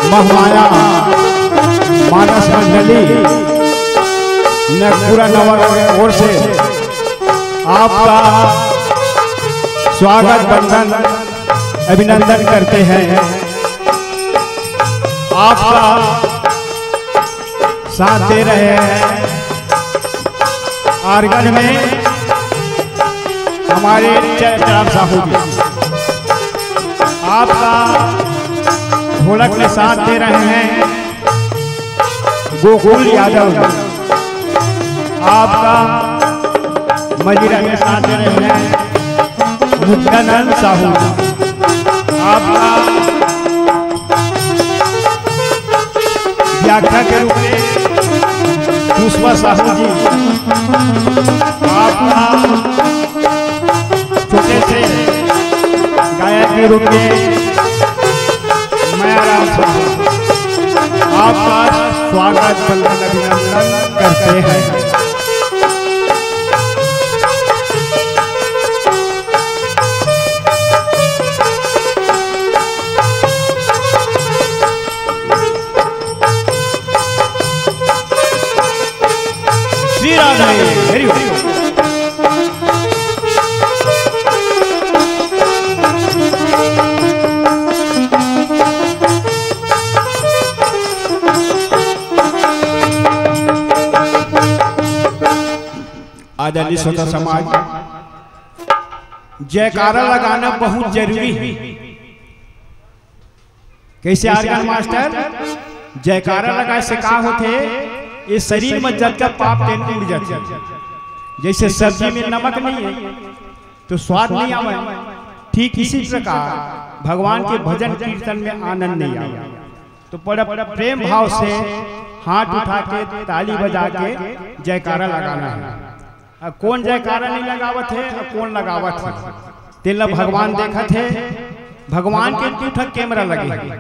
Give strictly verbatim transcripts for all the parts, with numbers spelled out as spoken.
महामाया मानस मंडली नगपुरा नवा के ओर से आपका स्वागत, वंदन, अभिनंदन करते हैं। आपका साथ दे रहे हैं आर्गन में हमारे चैतराम साहू जी, आपका ढोलक में साथ दे रहे हैं गोकुल यादव, आपका मजीरा में साथ दे रहे हैं मुक्तानंद साहू, आपका व्याख्या के रूप में पुष्पा साहू जी, आपका छोटे से गायक के रूप में मायाराम साहू, आपका स्वागत, वंदन, अभिनंदन करते हैं। श्री राधे। हरि ओम। आदरणीय श्रोता समाज, जयकारा लगाना बहुत जरूरी है। कैसे आर्गन मास्टर? जयकारा लगाए से का होथे? ये शरीर में जतका पाप तेन उड़ जाथे। जैसे सब्जी में नमक नहीं है तो स्वाद नहीं आवे, ठीक इसी प्रकार भगवान के भजन कीर्तन में आनंद नहीं आवे। तो बड़ा प्रेम भाव से हाथ उठा के, ताली बजा के जयकारा लगाना है। अब कौन जयकारा नहीं लगावत है, अब कौन लगावत है, तेला भगवान देखत है। भगवान के दू ठक कैमरा लगे हे,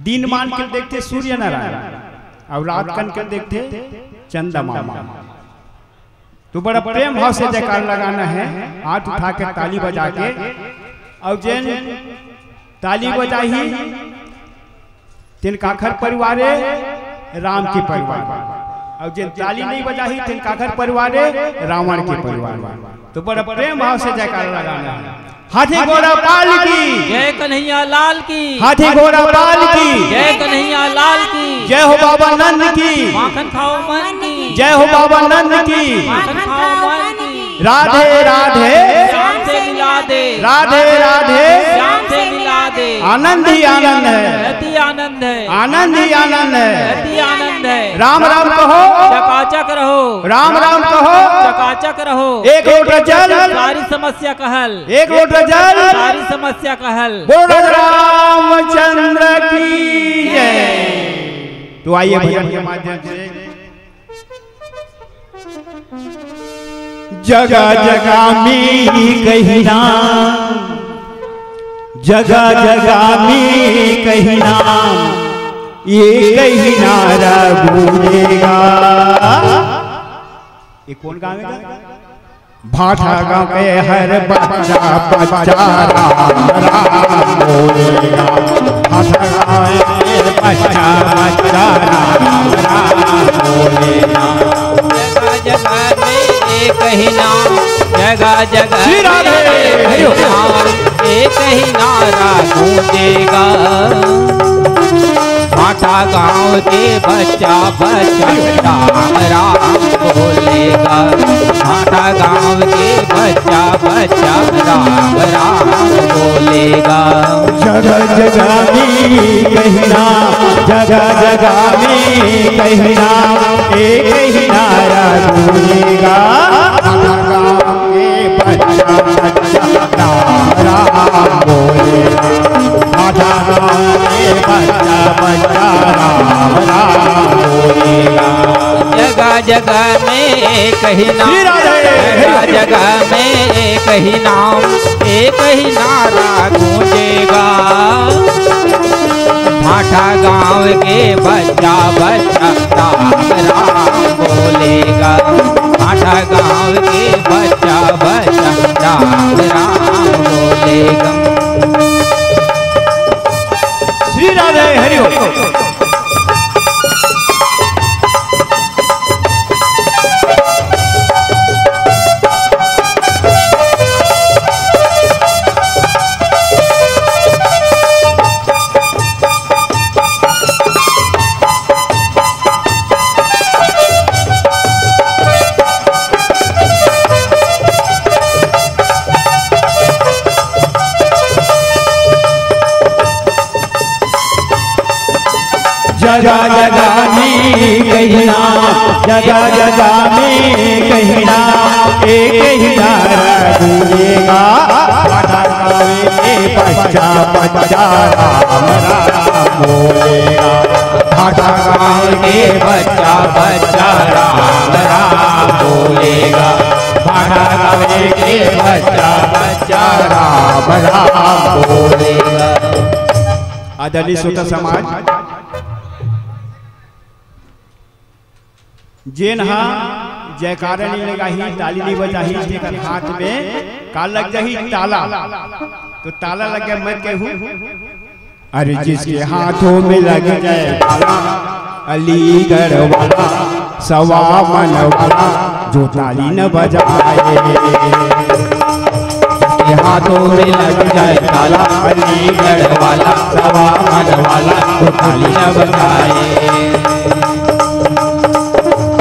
दिन मान के देखथे सूर्य नारायण, और रात कन के देखथे चंदा मामा। तो बड़ा प्रेम भाव से जयकार लगाना है, हाथ उठा के, ताली बजा के। और जेन ताली बजाही, तेन काखर परिवार ए? राम के परिवार। और जेन ताली नहीं बजाही, तेन काखर परिवार ए? रावण के परिवार। तो बड़ा प्रेम भाव से जयकार लगाना है। हाथी घोड़ा पाल की। जय कन्हैया लाल की। हाथी घोड़ा पाल की। जय कन्हैया लाल की। जय हो बाबा नंद की। माखन खाओ मन की। जय हो बाबा नंद की। माखन खाओ मन की। राधे राधे। श्याम से मिला दे। राधे राधे। श्याम से मिला दे। आनंद ही आनंद है। अति आनंद है। आनंद ही आनंद है। अति आनंद है। राम राम कहो। चकाचक रहो। राम राम कहो। चकाचक रहो। एक लोटा जल। सारी समस्या का हल। एक लोटा जल। सारी समस्या का हल। बोलो राजा रामचंद्र की जय। तो आइए भजन के माध्यम से। जगह जगह में कही नाम, जगह जगह में कही नाम, ये कही नारा गूंजेगा। ये कौन गावेगा? भाठा गांव के हर बच्चा, बच्चा राम राम बोलेगा। भाठा गांव के बच्चा, बच्चा राम राम बोलेगा। जगह जगह में एक ही नाम, जगह जगह श्री राधे। में एक ही नाम, एक ही नारा गूंजेगा। भाठा गांव के बच्चा बच्चा राम राम बोलेगा। भाठा गांव के बच्चा बच्चा राम राम बोलेगा। जगह जगह में कही नाम, जगह जगह में कही नाम, एक ही नारा गूंजेगा। भाठा गांव के बच्चा बच्चा राम राम बोलेगा। भाठा गांव के बच्चा बच्चा राम राम बोलेगा। जगह जगह में कही नाम, श्री राधे। जगह जगह में कही नाम, एक ही नारा गूंजेगा। भाठा गांव के बच्चा बच्चा राम राम बोलेगा। भाठा गांव के बच्चा बच्चा राम राम बोलेगा। श्री राधे। हरि ओम। जगा जगा में कहिना, जगा जगा में कहिना, एक ही नारा गूंजेगा। भाटा गाँव के बच्चा बच्चा राम राम बोलेगा। भाटा गाँव के बच्चा बच्चा राम राम बोलेगा। भाटा गाँव के बच्चा बच्चा राम राम बोलेगा। आदरणीय श्रोता समाज, जेन हा जयकारा नइ लगाही, ताली नइ बजाही, तेकर हाथ में का लग जाही? ताला। तो ताला लग गया, मैं कहूँ, अरे जिसके हाथों में लग जाए ताला, अलीगढ़ वाला, सवा मन वाला, जो ताली न बजाए। जिसके हाथों में लग जाए ताला, अलीगढ़ वाला, सवा मन वाला, जो ताली न बजाए।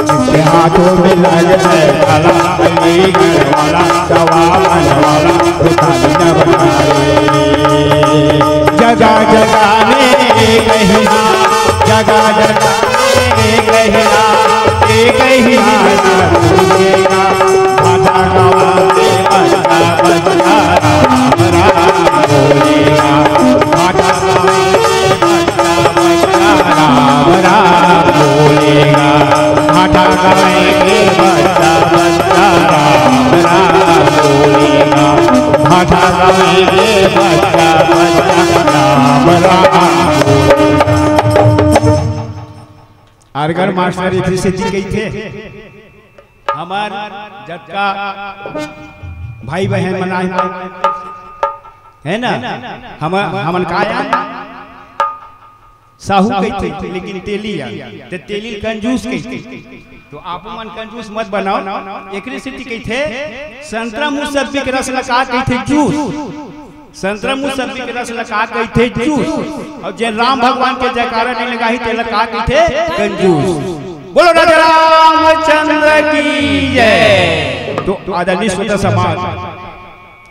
जिसके हाथों में लग जाए ताला, अलीगढ़ वाला, सवा मन वाला, जो ताली न बजाए। जगा जगा में कहिना, जगा जगा में कहिना, एक ही नारा गूंजेगा। भाटा गाँव के बच्चा बच्चा राम राम बोलेगा। भाटा गाँव के बच्चा बच्चा राम राम बोलेगा। भाटा गाँव के बच्चा बच्चा राम राम बोलेगा। भाटा गाँव के बच्चा बच्चा राम राम बोलेगा। आर्गन मास्टर एक सेती कहिथे, हमर जतका भाई बहन मन आए हे ना, हम, हमन का आए? साहू कहिथे, लेकिन तेली आ, ते तेली ल कंजूस कहिथे। तो आप मन कंजूस मत बनाओ। एकरे सेती कहिथे, संतरा मुसब्बी के रस ल का कहिथे? जूस। संतरा मुसब्बी के रस ल का कहिथे? जूस। अउ जेन राम भगवान के जयकारा नइ लगाही, तेला का कहिथे? कंजूस। बोलो राजा रामचंद्र की जय। तो आदरणीय श्रोता समाज,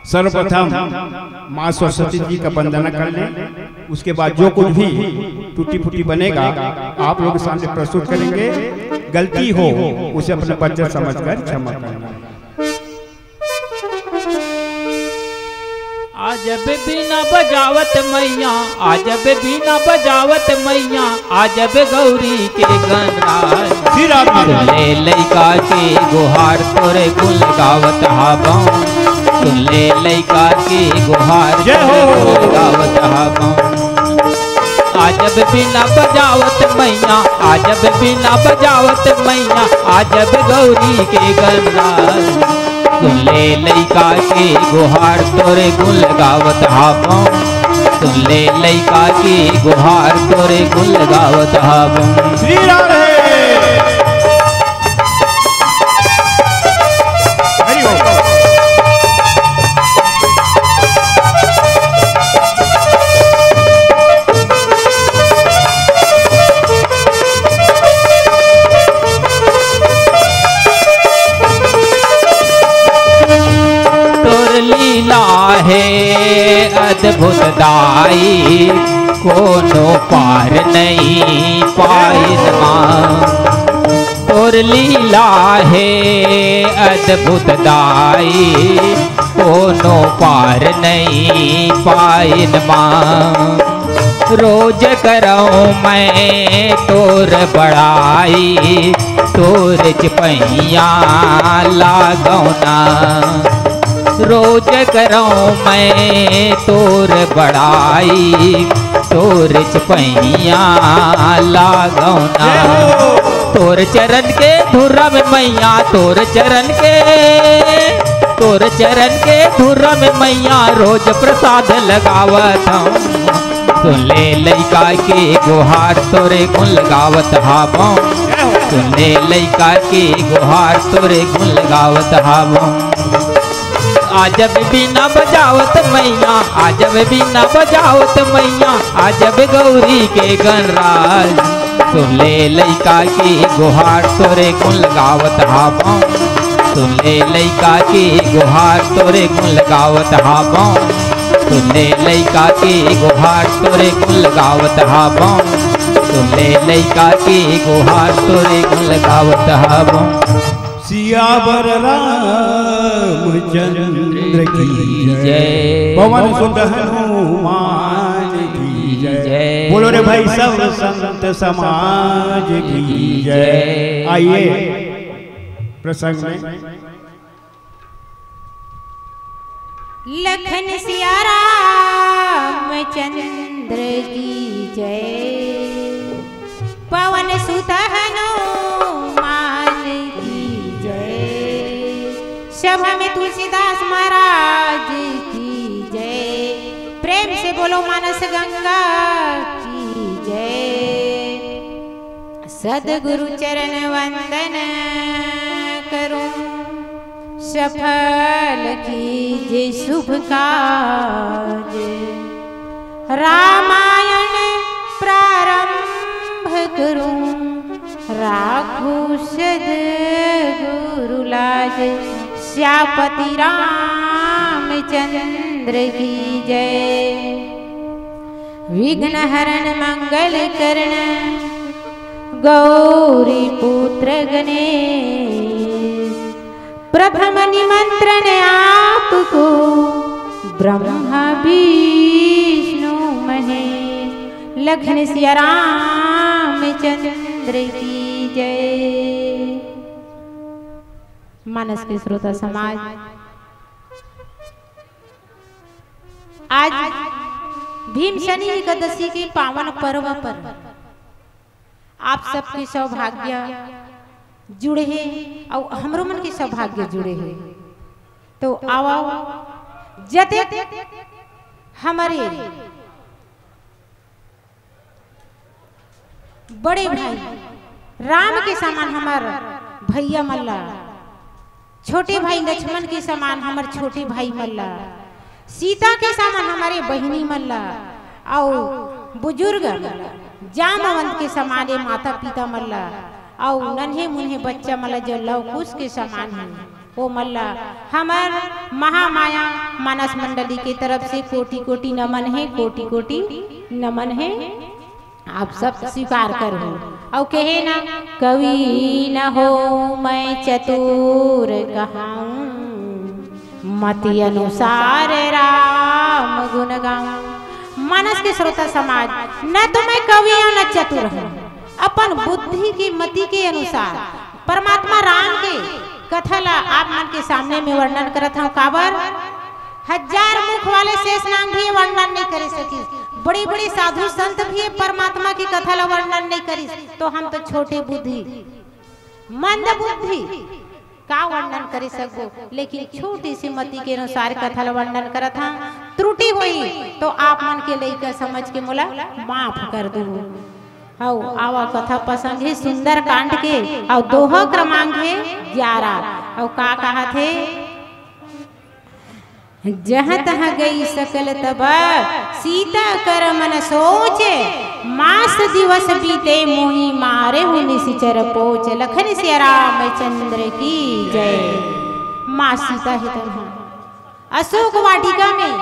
सर्वप्रथम माँ सरस्वती जी का वंदना कर लें। उसके बाद जो कुछ भी टूटी फूटी बनेगा, आप लोगों के सामने प्रस्तुत करेंगे। गलती हो, उसे अपना बच्चा समझकर क्षमा करना। आजब बीना बजावत मैया, आजब बीना बजावत मैया, आजब गौरी के गनराज। श्री राम जी। सुन ले लइका के गुहार तोरे गुन गावत हावंव। सुन ले लइका के गुहार जय हो। तोरे गुन गावत हावंव। आजब बीना बजावत मैया, आजब बीना बजावत मैया, आजब गौरी के गनराज। सुन ले लइका के गुहार तोरे गुन गावत हावंव। सुन ले लइका के गुहार तोरे गुन गावत हावंव। श्री राधे। हरि ओम। तोर लीला हे अद्भुत दाई, कोनो पार नइ पाइन माँ। तोर लीला हे अद्भुत दाई, कोनो पार नइ पाइन माँ। रोज करौं मैं तोर बड़ाई, तोर चपैया लागौं ना। रोज करौं मैं तोर बड़ाई, तोर चपैया लागौं ना। जय हो। तोर चरण के धुर्रा में मैया, तोर चरण के, तोर चरण के धुर्रा में मैया, रोज प्रसाद लगावत हौं। सुन ले लइका के गोहार, तोरे गुन लगावत हावों। सुन ले लइका के गोहार, तोरे गुन लगावत हावों। आजब बीना बजावत मैया, आजब बीना बजावत मैया, आजब गौरी के गणराज। सुन ले लइका के गोहार, तोरे गुन लगावत हावों। सुन ले लइका के गोहार, तोरे गुन लगावत हावों। सुन ले लइका के गोहार, तोरे गुन लगावत हावों। सुन ले लइका के गोहार, तोरे गुन लगावत हावों। सियावर रामचंद्र की जय। पवन सुत हनुमान की जय। बोलो रे भाई, सब संत समाज की जय। आइए प्रसंग में। लखन सिया रामचंद्र की जय, पवन सुत हनुमान की जय, सभा में तुलसीदास महाराज की जय। प्रेम से बोलो मानस गंगा की जय। सदगुरु चरण वंदन करूं, सफल कीजे शुभ काज। रामायण प्रारंभ करूं, राखो सदगुरु लाज। श्यापति रामचंद्र की जय। विघ्न हरण मंगल करण, गौरी पुत्र गणेश। प्रथम निमंत्रण आपको, ब्रह्मा विष्णु महेश। लखन सिया रामचंद्र की जय। मानस के श्रोता समाज, आज भीमसेनी एकादशी के पावन पर्व पर आप सबके सौभाग्य जुड़े हे अउ हमरो मन के सौभाग्य जुड़े हे। तो आवव, जते हमरे बड़े भाई राम के समान हमर भैया मन ला, छोटे भाई लक्ष्मण के समान हमर छोटे भाई मन ला, सीता के समान हमरे बहिनी मन ला, अउ बुजुर्ग जामवंत के समान ए माता पिता मन ला, अउ नन्हे मुन्हे बच्चा मन ला जो लव कुश के समान हे, ओ मन ला हमर महामाया मानस मंडली के तरफ से कोटि कोटि नमन हे, कोटि कोटि नमन हे। आप सब स्वीकार करहू। अउ कहे ना, कवि न हों मैं चतुर कहाऊं, मति अनुसार राम गुण गाऊं। मानस के श्रोता समाज, न तो मैं कवि हूं, न चतुर हूं। अपन बुद्धि के मति के अनुसार परमात्मा राम के कथा ला आप मन के सामने में वर्णन करत हूं। काबर? हजार मुख वाले शेष नाग भी वर्णन नहीं करे सकिस। बड़े बड़े साधु संत भी परमात्मा की कथा ला वर्णन नहीं करिस, तो हम तो छोटे बुद्धि, मंद बुद्धि, का वर्णन करे सकबो। लेकिन छोटी सी मति के अनुसार कथा ला वर्णन करत हंव, त्रुटि होही तो आप मन के लइका समझ के मोला माफ कर दू। हव, आवा कथा प्रसंग हे सुंदर कांड के, अउ दोहा क्रमांक हे ग्यारह। अउ का कहाथे? जहाँ तहाँ गई सकल तब सीता कर मन सोच, मास दिवस बीते मोहि मारहु निसिचर पोच। लखन सिया रामचंद्र की जय। माँ सीता हे तहाँ अशोक वाटिका में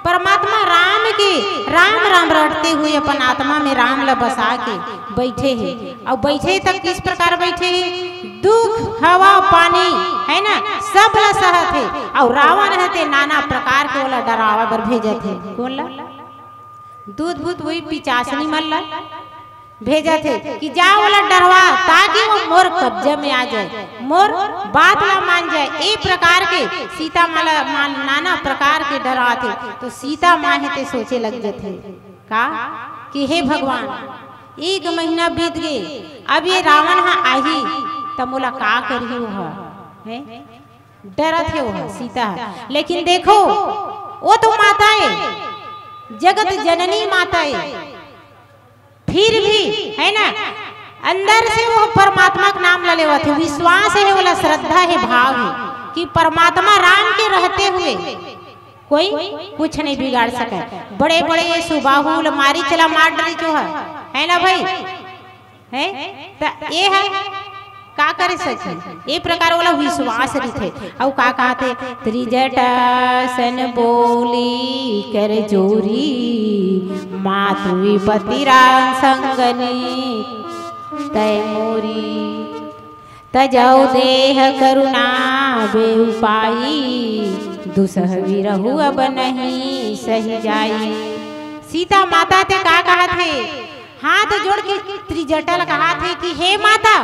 परमात्मा राम के राम राम रटते हुए अपन आत्मा में राम ला बसा के बैठे हे। अउ बैठे तक किस प्रकार बैठे हे? दुख, हवा, पानी, है ना, सब ला सहत हे। अउ रावण हे ते नाना प्रकार के ओला डरावा बर भेजत हे। कोन ला? दूत भूत वही पिचासनी मन ला भेजत हे कि जा ओला डरवा, ताकि वो मोर कब्जा में आ जाए, मोर बात ला मान जाए। ए प्रकार के सीता माँ ला मान, नाना प्रकार के डरात हे। तो सीता माँ हे ते सोचे लग जथे का कि हे भगवान, एक महीना बीत गे, अब ये रावण हा आही त मोला का करही वो हा, हैं? डरत हे वो हा सीता हा। लेकिन देखो, वो तो माता हे, जगत जननी माता हे, फिर भी, है ना, अंदर से वो परमात्मा के नाम ला लेवत हे, विश्वास हे, ओला श्रद्धा हे, भाव हे कि परमात्मा राम के रहते हुए कोई कुछ नहीं बिगाड़ सके। बड़े बड़े ये सुबाहुल मारीच ला मार डरिस हे, है ना भाई? है त ये है का करे सखी, ये प्रकार वाला विश्वास रहिथे। अउ का कहत हे, त्रिजटा सन बोली कर जोरी, मात विपति राम संगनी तय मोरी। तजौ देह करुणा बेउपाई, दुसह विरहु अब नहीं सहि जाई। सीता माता ते का कहत हे? हाथ जोड़ के त्रिजटा ल कहत हे कि हे माता,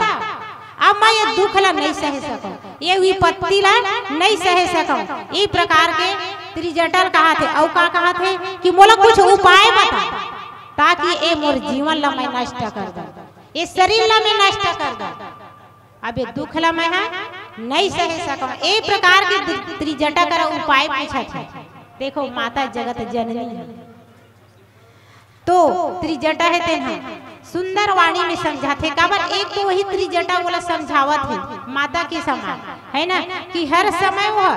अब मैं ये दुख ला नहीं सहे सकूं, ये विपत्ति ला नहीं सहे सकूं। ई प्रकार के त्रिजटा ल कहत हे। अउ का कहत हे कि मोला कुछ उपाय बता, ताकि ए मोर जीवन ला मैं नष्ट कर दूं, ये शरीर ला मैं नष्ट कर दूं। अब ये दुख ला मैं हा नहीं सहे सकूं। ए प्रकार के त्रि-, त्रिजटा करा उपाय पूछत हे। देखो, माता जगत जननी हे, तो त्रिजटा हे, तेन हा सुंदर वाणी में समझाथे। काबर, एक तो वही त्रिजटा ओला समझावत हे माता के समान, है ना, कि हर समय वो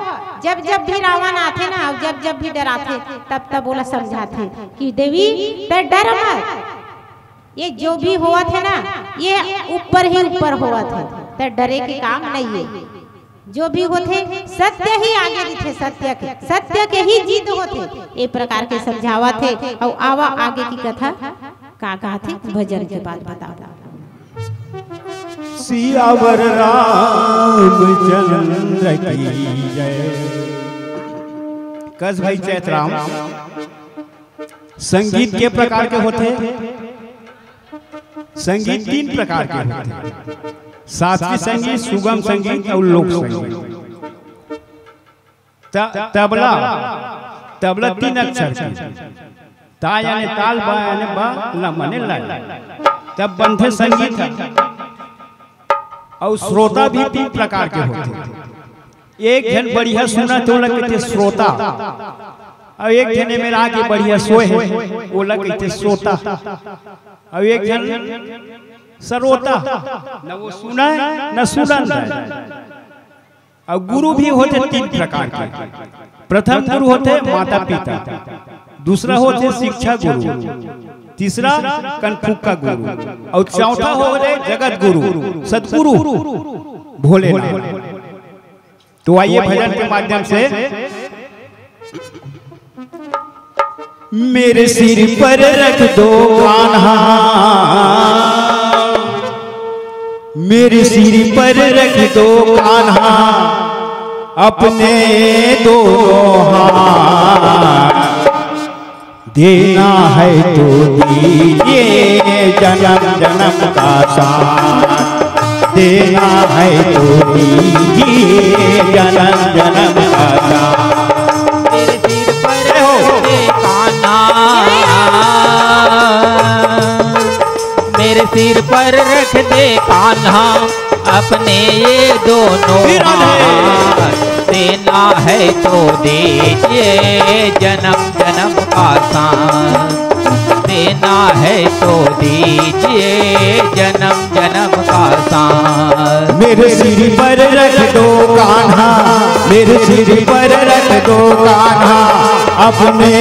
जब जब भी रावण आथे ना, जब जब भी डराथे, तब तब ओला समझाथे कि देवी, तैं डर मत, ये जो भी होवत हे ना, ये ऊपर ही ऊपर होवत हे, त डरे के काम नहीं हे। जो भी होथे, सत्य ही आगे दिखे, सत्य के, सत्य के ही जीत होथे। ए प्रकार के समझावत हे। अउ आवा आगे की कथा का कहत हे, भजन के बाद बताओ। सियावर रामचंद्र की जय। कस भाई चैतराम। संगीत के प्रकार के होथे? संगीत तीन प्रकार के होथे, शास्त्रीय संगीत, सुगम संगीत अउ लोक संगीत। त-, तबला, तबला तीन अक्षर के, ता याने ताल, बा याने बा, ला माने लय, तब बनथे संगीत ह। अउ श्रोता भी तीन प्रकार के होथे। एक झन बढ़िया सुनत हे, ओला कहिथे श्रोता, अउ एक झन एमेर आके बढ़िया सोए हे, ओला कहिथे श्रोता, अउ एक झन सरोता, न वो सुनय, न सुनन दय। अउ गुरु भी होथे तीन प्रकार के। प्रथम गुरु होथे माता पिता, दूसरा होथे शिक्षा गुरु, तीसरा कनफुक्का गुरु, अउ चौथा होथे जगत गुरु, सतगुरु भोलेनाथ। तो आइए भजन के माध्यम से। मेरे सिर पर रख दो कान्हा, मेरे सिर पर रख दो कान्हा, अपने दोनों हाथ। देना है तो दीजिए जन्म जन्म का साथ, देना है तो दीजिए जन्म जन्म का साथ। मेरे सिर पर रख दे कान्हा, मेरे सिर पर रख दे कान्हा, अपने ये दोनों हाथ। देना है तो दीजिए जन्म जन्म का साथ, देना है तो दीजिए जन्म जन्म का साथ। मेरे सिर पर रख दो कान्हा, मेरे सिर पर रख दो कान्हा, अपने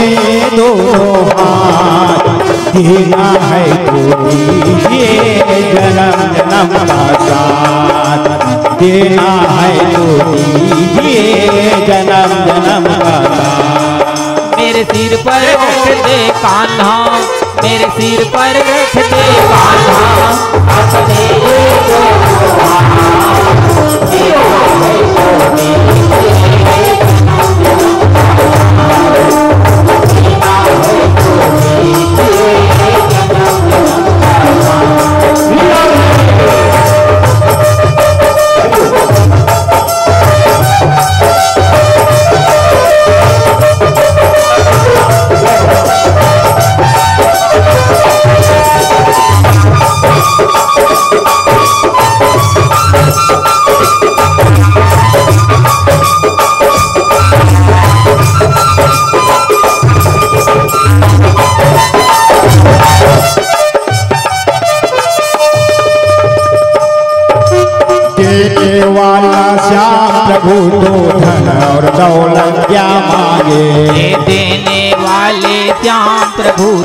दोनों हाथ। देना है तो दीजिए जन्म जन्म का साथ, देना है तो दीजिए जन्म जन्म का साथ। मेरे सिर पर रख दे कान्हा, मेरे सिर पर रख दे कान्हा, अपने ये दोनों हाथ।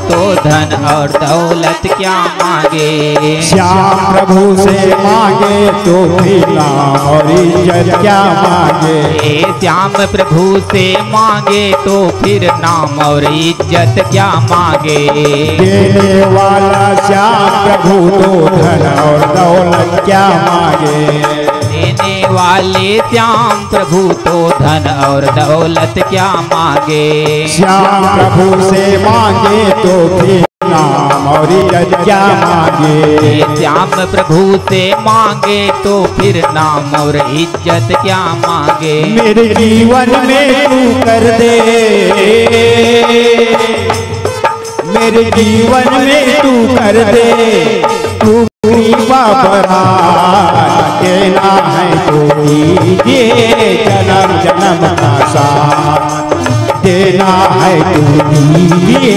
तो धन और दौलत क्या मांगे। श्याम प्रभु से मांगे तो फिर नाम और इज्जत क्या मांगे। ए श्याम प्रभु से मांगे तो फिर नाम और इज्जत क्या मांगे। देने वाला श्याम प्रभु तो धन और दौलत क्या मांगे। देने वाले श्याम प्रभु तो धन और दौलत क्या मांगे। श्याम प्रभु से मांगे तो फिर नाम और इज्जत क्या मांगे। श्याम प्रभु से मांगे तो फिर नाम और इज्जत क्या मांगे। मेरे जीवन में तू कर दे, मेरे जीवन में तू कर दे, तू कृपा बरसात। देना है तो दीजिए जन्म जन्म का साथ, देना है तो दीजिए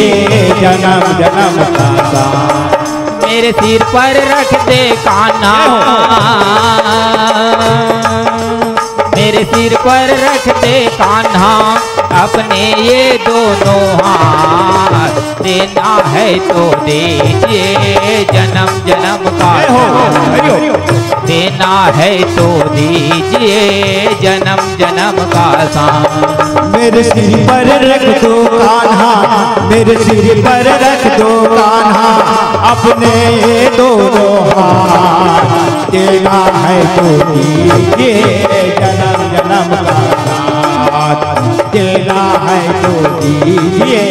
जन्म जन्म का साथ। मेरे सिर पर रख दे कान्हा, मेरे सिर पर रख दे कान्हा अपने ये दोनों हाथ। देना है तो दीजिए जन्म जन्म का साथ। देना है तो दीजिए जन्म जन्म का साथ। मेरे सिर पर रख दो कान्हा, मेरे सिर पर रख दो कान्हा अपने ये दोनों हाथ। देना है तो दीजिए जन्म जन्म का साथ, देना है तो दीजिए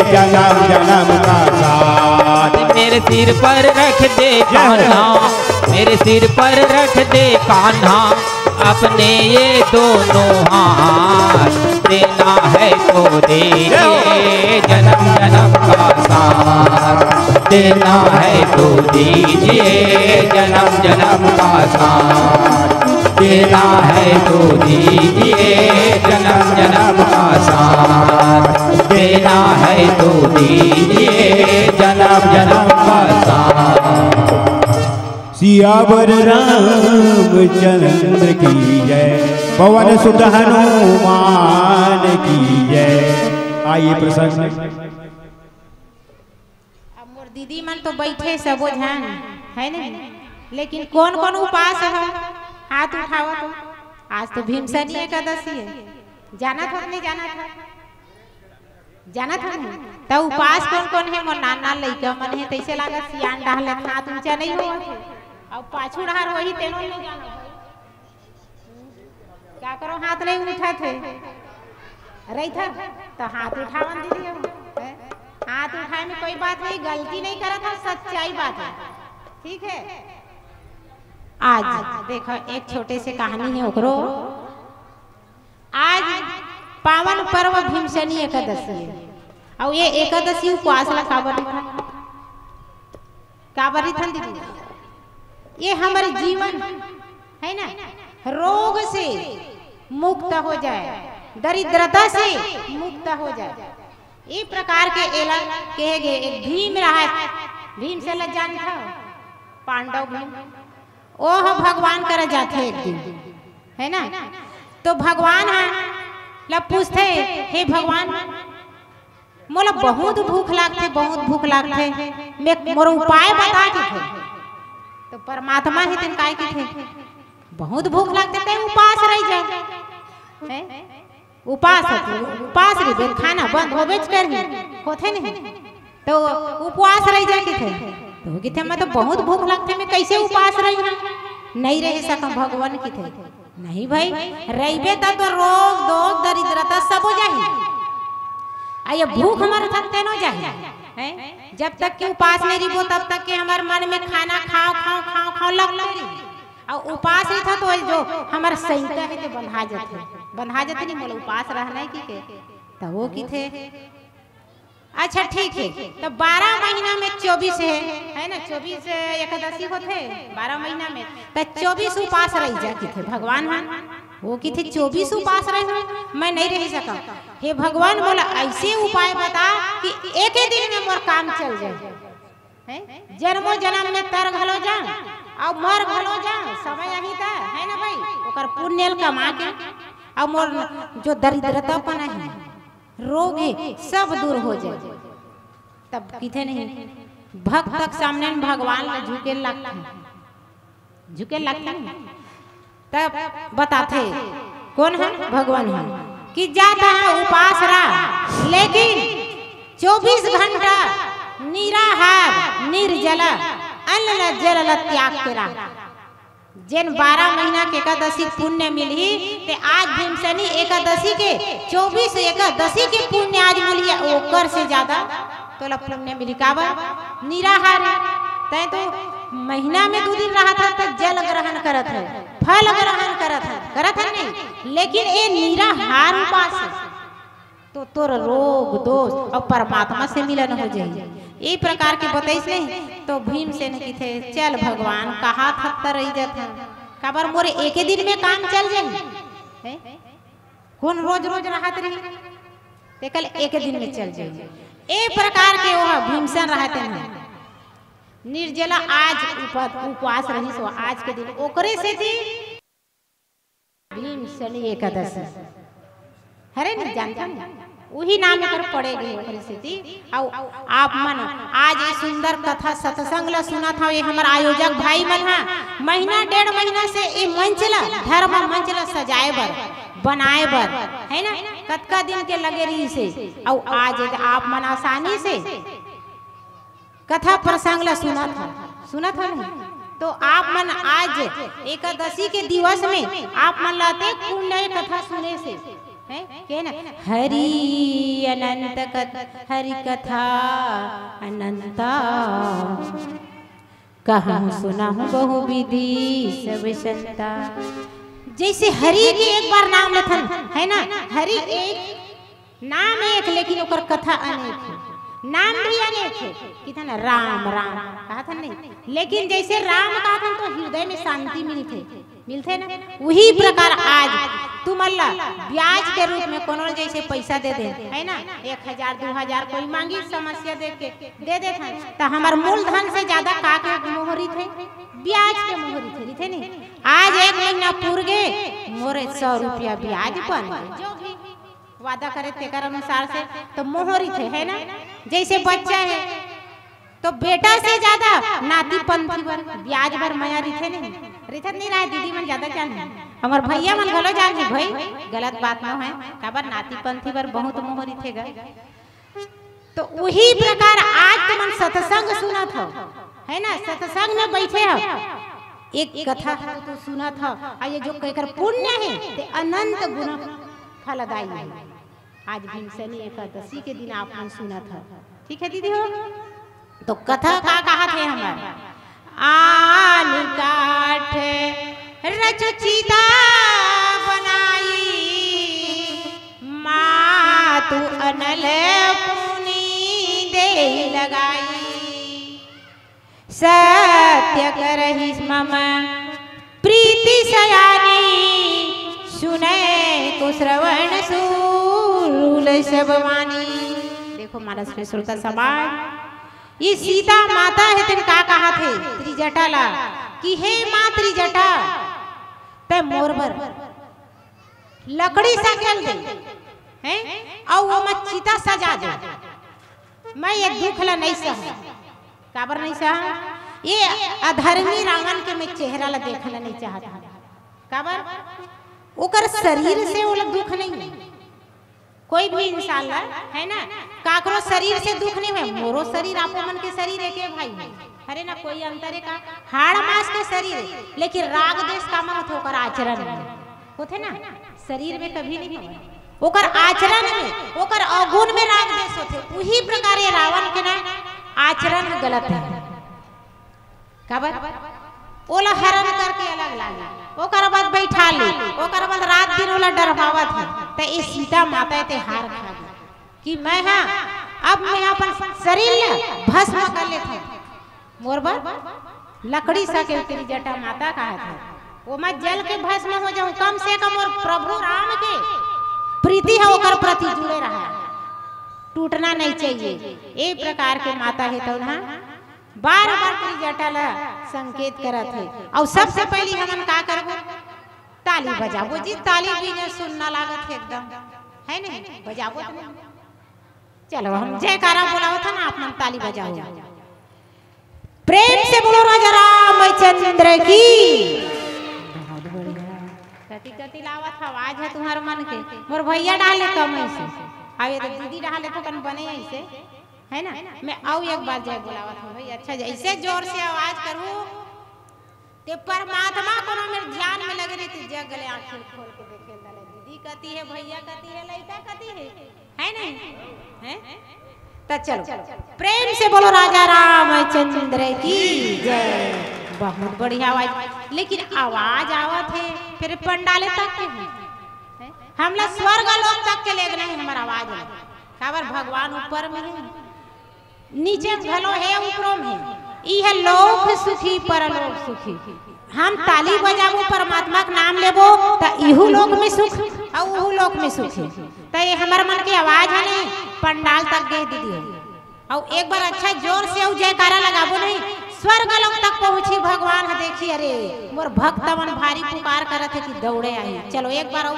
जन्म जन्म का साथ। मेरे सिर पर रख दे कान्हा, मेरे सिर पर रख दे कान्हा अपने ये दोनों हाथ। देना है तो दीजिए जन्म जन्म का साथ, देना है तो दीजिए जन्म जन्म का साथ। देना है तो दीजिए जन्म जन्म का साथ, देना है तो दीजिए जन्म जन्म का साथ। सियावर रामचंद्र की जय, पवन सुत हनुमान की जय। आइए प्रसंग। अब मोर दीदी मन तो बैठे सबो झन, है नहीं? लेकिन कौन कौन उपास है? हाथ उठावा तो। आज तो भीमसेनी एकादशी है, जानत हो कि नहीं जानत हो? जानत हो नहीं? तो उपास कौन कौन है? मोर नान नान लइका मन है, तैसे लागत सियान डहर ले हाथ ऊंचा नहीं होवत है, अब पाछू डहर होही तेनो नहीं जानत है। का करो, हाथ नहीं उठत हे। रहिथा तो हाथ उठावन दीदी हो, हैं? हाथ उठाए में कोई बात नहीं, गलती नहीं करत हो, सच्चाई बात है, ठीक है। आज देखो, एक छोटे से कहानी है ओकरो। आज पावन पर्व भीमसेनी एकादशी है, और ये एकादशी उपवास ला काबर लिखा? काबर रिथन दीदी, ये हमर जीवन है ना, रोग से मुक्त हो जाए, दरिद्रता से मुक्त हो जाए, ये प्रकार के एला कहे गए। एक भीम रहा, भीम से ल जानत हो, पांडव भीम, ओह भगवान करा जाथे एक दिन, है ना? तो भगवान ह ला पूछथे, हे भगवान, मोला बहुत भूख लागथे, बहुत भूख लागथे, मैं मोर उपाय बता देथे। तो परमात्मा ही तेन काय कथे, बहुत भूख लागथे ते उपास रह जा, हैं? उपास ह, उपास रहिबे, खाना बंद होबेच करही, होथे नहीं। तो उपवास रह जा किथे, तो किथे मैं तो बहुत भूख लगथे, मैं कैसे उपास रही? नहीं रह सका भगवान किथे। नहीं भाई, रहिबे त तो रोग दोग दरिद्रता सब हो जाही। आ ये भूख हमर थक तेनो जाही, हैं? जब तक के उपास नहीं रहिबो तब तक के हमर मन में खाना खाओ खाओ खाओ खाओ लगते रही। और उपास रहिथा तो जो हमर संहिता है तो बंधा जाथे, बंधा जाथे नहीं, मोला उपास रहना है कि के, तो वो किथे। अच्छा ठीक है, तो बारह महीना में चौबीस है, है ना, चौबीस एकादशी होथे बारह महीना में, तो चौबीस उपास रह जा किथे भगवान ह। वो किथे चौबीस उपास रहे हो, मैं नहीं रह सका। हे भगवान, मोला ऐसे उपाय बता कि एक ही दिन में मोर काम चल जाए, हैं? जन्मो जन्म में तर घलो जा, और मर घलो जा, समय यही था, है ना भाई? ओकर पुण्य ल कमा के, और मोर जो दरिद्रतापन है, रोग है, सब दूर हो जाए। तब किथे नहीं, भक्त के सामने में भगवान ला झुके लगथे, झुके लगथे नहीं। तब बताथे, कोन हन? भगवान हन। कि जात ह उपास रह, लेकिन चौबीस घंटा निराहार, निर्जला, अन्न ल जल ल त्याग के रह। जेन बारह महीना के एकादशी पुण्य मिलही, ते आज भीमसेनी एकादशी के, चौबीस एकादशी के पुण्य आज मिलही, ओकर से ज्यादा तोला पुण्य मिलही। काबर? निराहार हे। तैं तो महीना में दू दिन रहत हस, त जल ग्रहण करत हस, फल ग्रहण करत हस, करत हस नहीं, लेकिन ए निराहार उपास हे। तो तोर रोग दोष अउ परमात्मा से मिलन हो जाही। ए प्रकार के बतइस नहीं, तो भीमसेन किथे, "चल भगवान, कहा थकता रही जात हन, काबर मोर एके दिन में काम चल जाही? हैं? कोन रोज रोज रहत रही? ते कल एके दिन में चल जाही।" ए प्रकार के ओह भीमसेन रहते हैं, निर्जला आज उप-, उपवास रहिस हो आज के दिन, ओकरे सेती भीमसेनी एकादशी। हरे नहीं जानथन, उही नाम एकर पड़े गे ओकरे सेती। अउ आप मन आज ए सुंदर कथा सत्संग ल सुनत हव, ए हमर आयोजक भाई मन ह महीना डेढ़ महीना से ए मंच ल, धर्म मंच ल सजाए बर, बनाए बर, है ना, कतका दिन के लगे रहिस हे। अउ आज ए आप मन आसानी से कथा प्रसंग ला सुनत हव, सुनत हव नहीं? तो आप मन आज एकादशी के दिवस में आप मन ला अतेक पुण्य कथा सुने से, हैं? के ना? हरि अनंत कथ-, हरि कथा अनंता, कहूँ सुनहु बहु विधि सब संता। जैसे हरि के एक बार नाम लेथन, है ना? हरि एक नाम एक, लेकिन ओकर कथा अनेक हे। नाम भी अनेक हे। किथे ना राम, राम कहत हन नहीं, लेकिन जैसे राम कहत हन तो हृदय में शांति मिलथे, मिलथे ना? उही प्रकार आज तुमन ला ब्याज के रूप में कोनो जैसे पैसा दे दे, है ना, एक हजार, दू हजार कोई मांगी समस्या देख के दे देथन, त हमर मूलधन से ज्यादा का के मोह रहिथे? ब्याज के मोह रहिथे, रहिथे नहीं? आज एक महीना पूर गे, मोरे सौ रुपया ब्याज बन गे। जो भी वादा करे तेकर अनुसार से तो मोह रहिथे, है ना? जैसे बच्चा हे तो बेटा से ज्यादा नाती पंथी बर, ब्याज बर मया रहिथे नहीं? रहिथे नहीं रहे, दीदी मन ज्यादा जाने, हमर भैया मन घलो जाने भाई, गलत बात न होय, काबर नाती पंथी बर बहुत मोह रहिथे गा। तो उही प्रकार आज तुमन सत्संग सुनत हव, है ना? सत्संग में बैठे हव, एक कथा तो सुनत हव, अउ ये जो एकर पुण्य हे, ते अनंत गुना फलदायी हे। आज भीमसेनी एकादशी के दिन आप मन सुनत हव, ठीक हे दीदी हो? तो कथा का कहत हे हमर, आन काठ रचु चिता बनाई, मातु अनल पुनि देहि लगाई। सत्य करहिस मम प्रीति सयानी, सुनय को श्रवण सूल सब वाणी। देखो मानस में श्रोता समाज, ये सीता माता हे, तेन का कहत हे त्रिजटा ला कि हे माँ त्रिजटा, तैं मोर बर लकड़ी सकेल दे, हैं? अउ ओमा चिता सजा दे। मैं ये दुख ला नहीं सहूं। काबर नहीं सहूं? ये अधर्मी रावण के मैं चेहरा ला देखना नहीं चाहत हूं। काबर? ओकर शरीर से ओला दुख नहीं हे। कोई भी इंसान ला, है ना, काकरो शरीर से दुख नहीं होय। मोरो शरीर, आपो मन के शरीर एके भाई हे, हरे ना, कोई अंतर हे का? हाड़ मांस के शरीर हे, लेकिन राग द्वेष कामा होथे? ओकर आचरण में होथे ना, शरीर में कभी नहीं होय। ओकर आचरण में, ओकर अवगुण में राग द्वेष होथे। उही प्रकार ये रावण के ना आचरण गलत हे। काबर? ओला हरण करके अलग लाने, ओकर बाद बैठा ले, ओकर बाद रात दिन ओला डरवावत हे। त ए सीता माता ए ते हार खा गे कि मैं हा, अब मैं अपन शरीर ला भस्म कर लेथंव। मोर बर लकड़ी सकेल, त्रिजटा माता कहत हे, ओमा जल के भस्म हो जाऊं, कम से कम मोर प्रभु राम के प्रीति हे, ओकर प्रति जुड़े रहा, टूटना नहीं चाहिए। ए प्रकार के माता हे तउन हा बार-बार त्रिजटा ला संकेत करत हे। अउ सबसे पहिली हमन का करबो? ताली बजाबो जी, ताली बिना सुन्ना लागत हे एकदम, हे नहीं? बजाबो तो नहीं। चलो, हम जयकारा बोलावत हन ना, आप मन ताली बजाओ। प्रेम से बोलो राजा रामचंद्र की। बहुत बढ़िया। कति कति लावत ह आवाज ह तुंहर मन के। मोर भैया डाले कम ऐसे, अब ये तो दीदी डाले तो कन बने ऐसे, है ना? मैं अउ एक बार जय बोलावत हूँ भाई, अच्छा, जैसे जोर से आवाज करूँ। ते परमात्मा कोनो मेर ध्यान में लगे रहिथे, जग ले आँखी खोल के देखे ल धरे। दीदी कति हे, भैया कति हे, लइका कति हे, है नहीं? है? त चलो, प्रेम से बोलो राजा रामचंद्र की जय। बहुत बढ़िया आवाज, लेकिन आवाज आवत हे, फिर पंडाले तक के हे। हमला स्वर्ग लोक तक के लेगना हे हमर आवाज ला। काबर भगवान ऊपर में हे, नीचे घलो हे, ऊपरो में हे। इह लोक सुखी परलोक सुखी। हम ताली बजाबो, परमात्मा के नाम लेबो, त इहू लोक में सुख अउ उहू लोक में सुख हे। त ये हमर मन के आवाज हे नहीं, पंडाल तक गे दीदी हो। अउ एक बार अच्छा जोर से अउ जयकारा लगाबो नहीं, स्वर्ग लोक तक पहुंची भगवान ह। देखी, अरे मोर भक्त मन भारी पुकार करत हे कि दौड़े आही। चलो एक बार अउ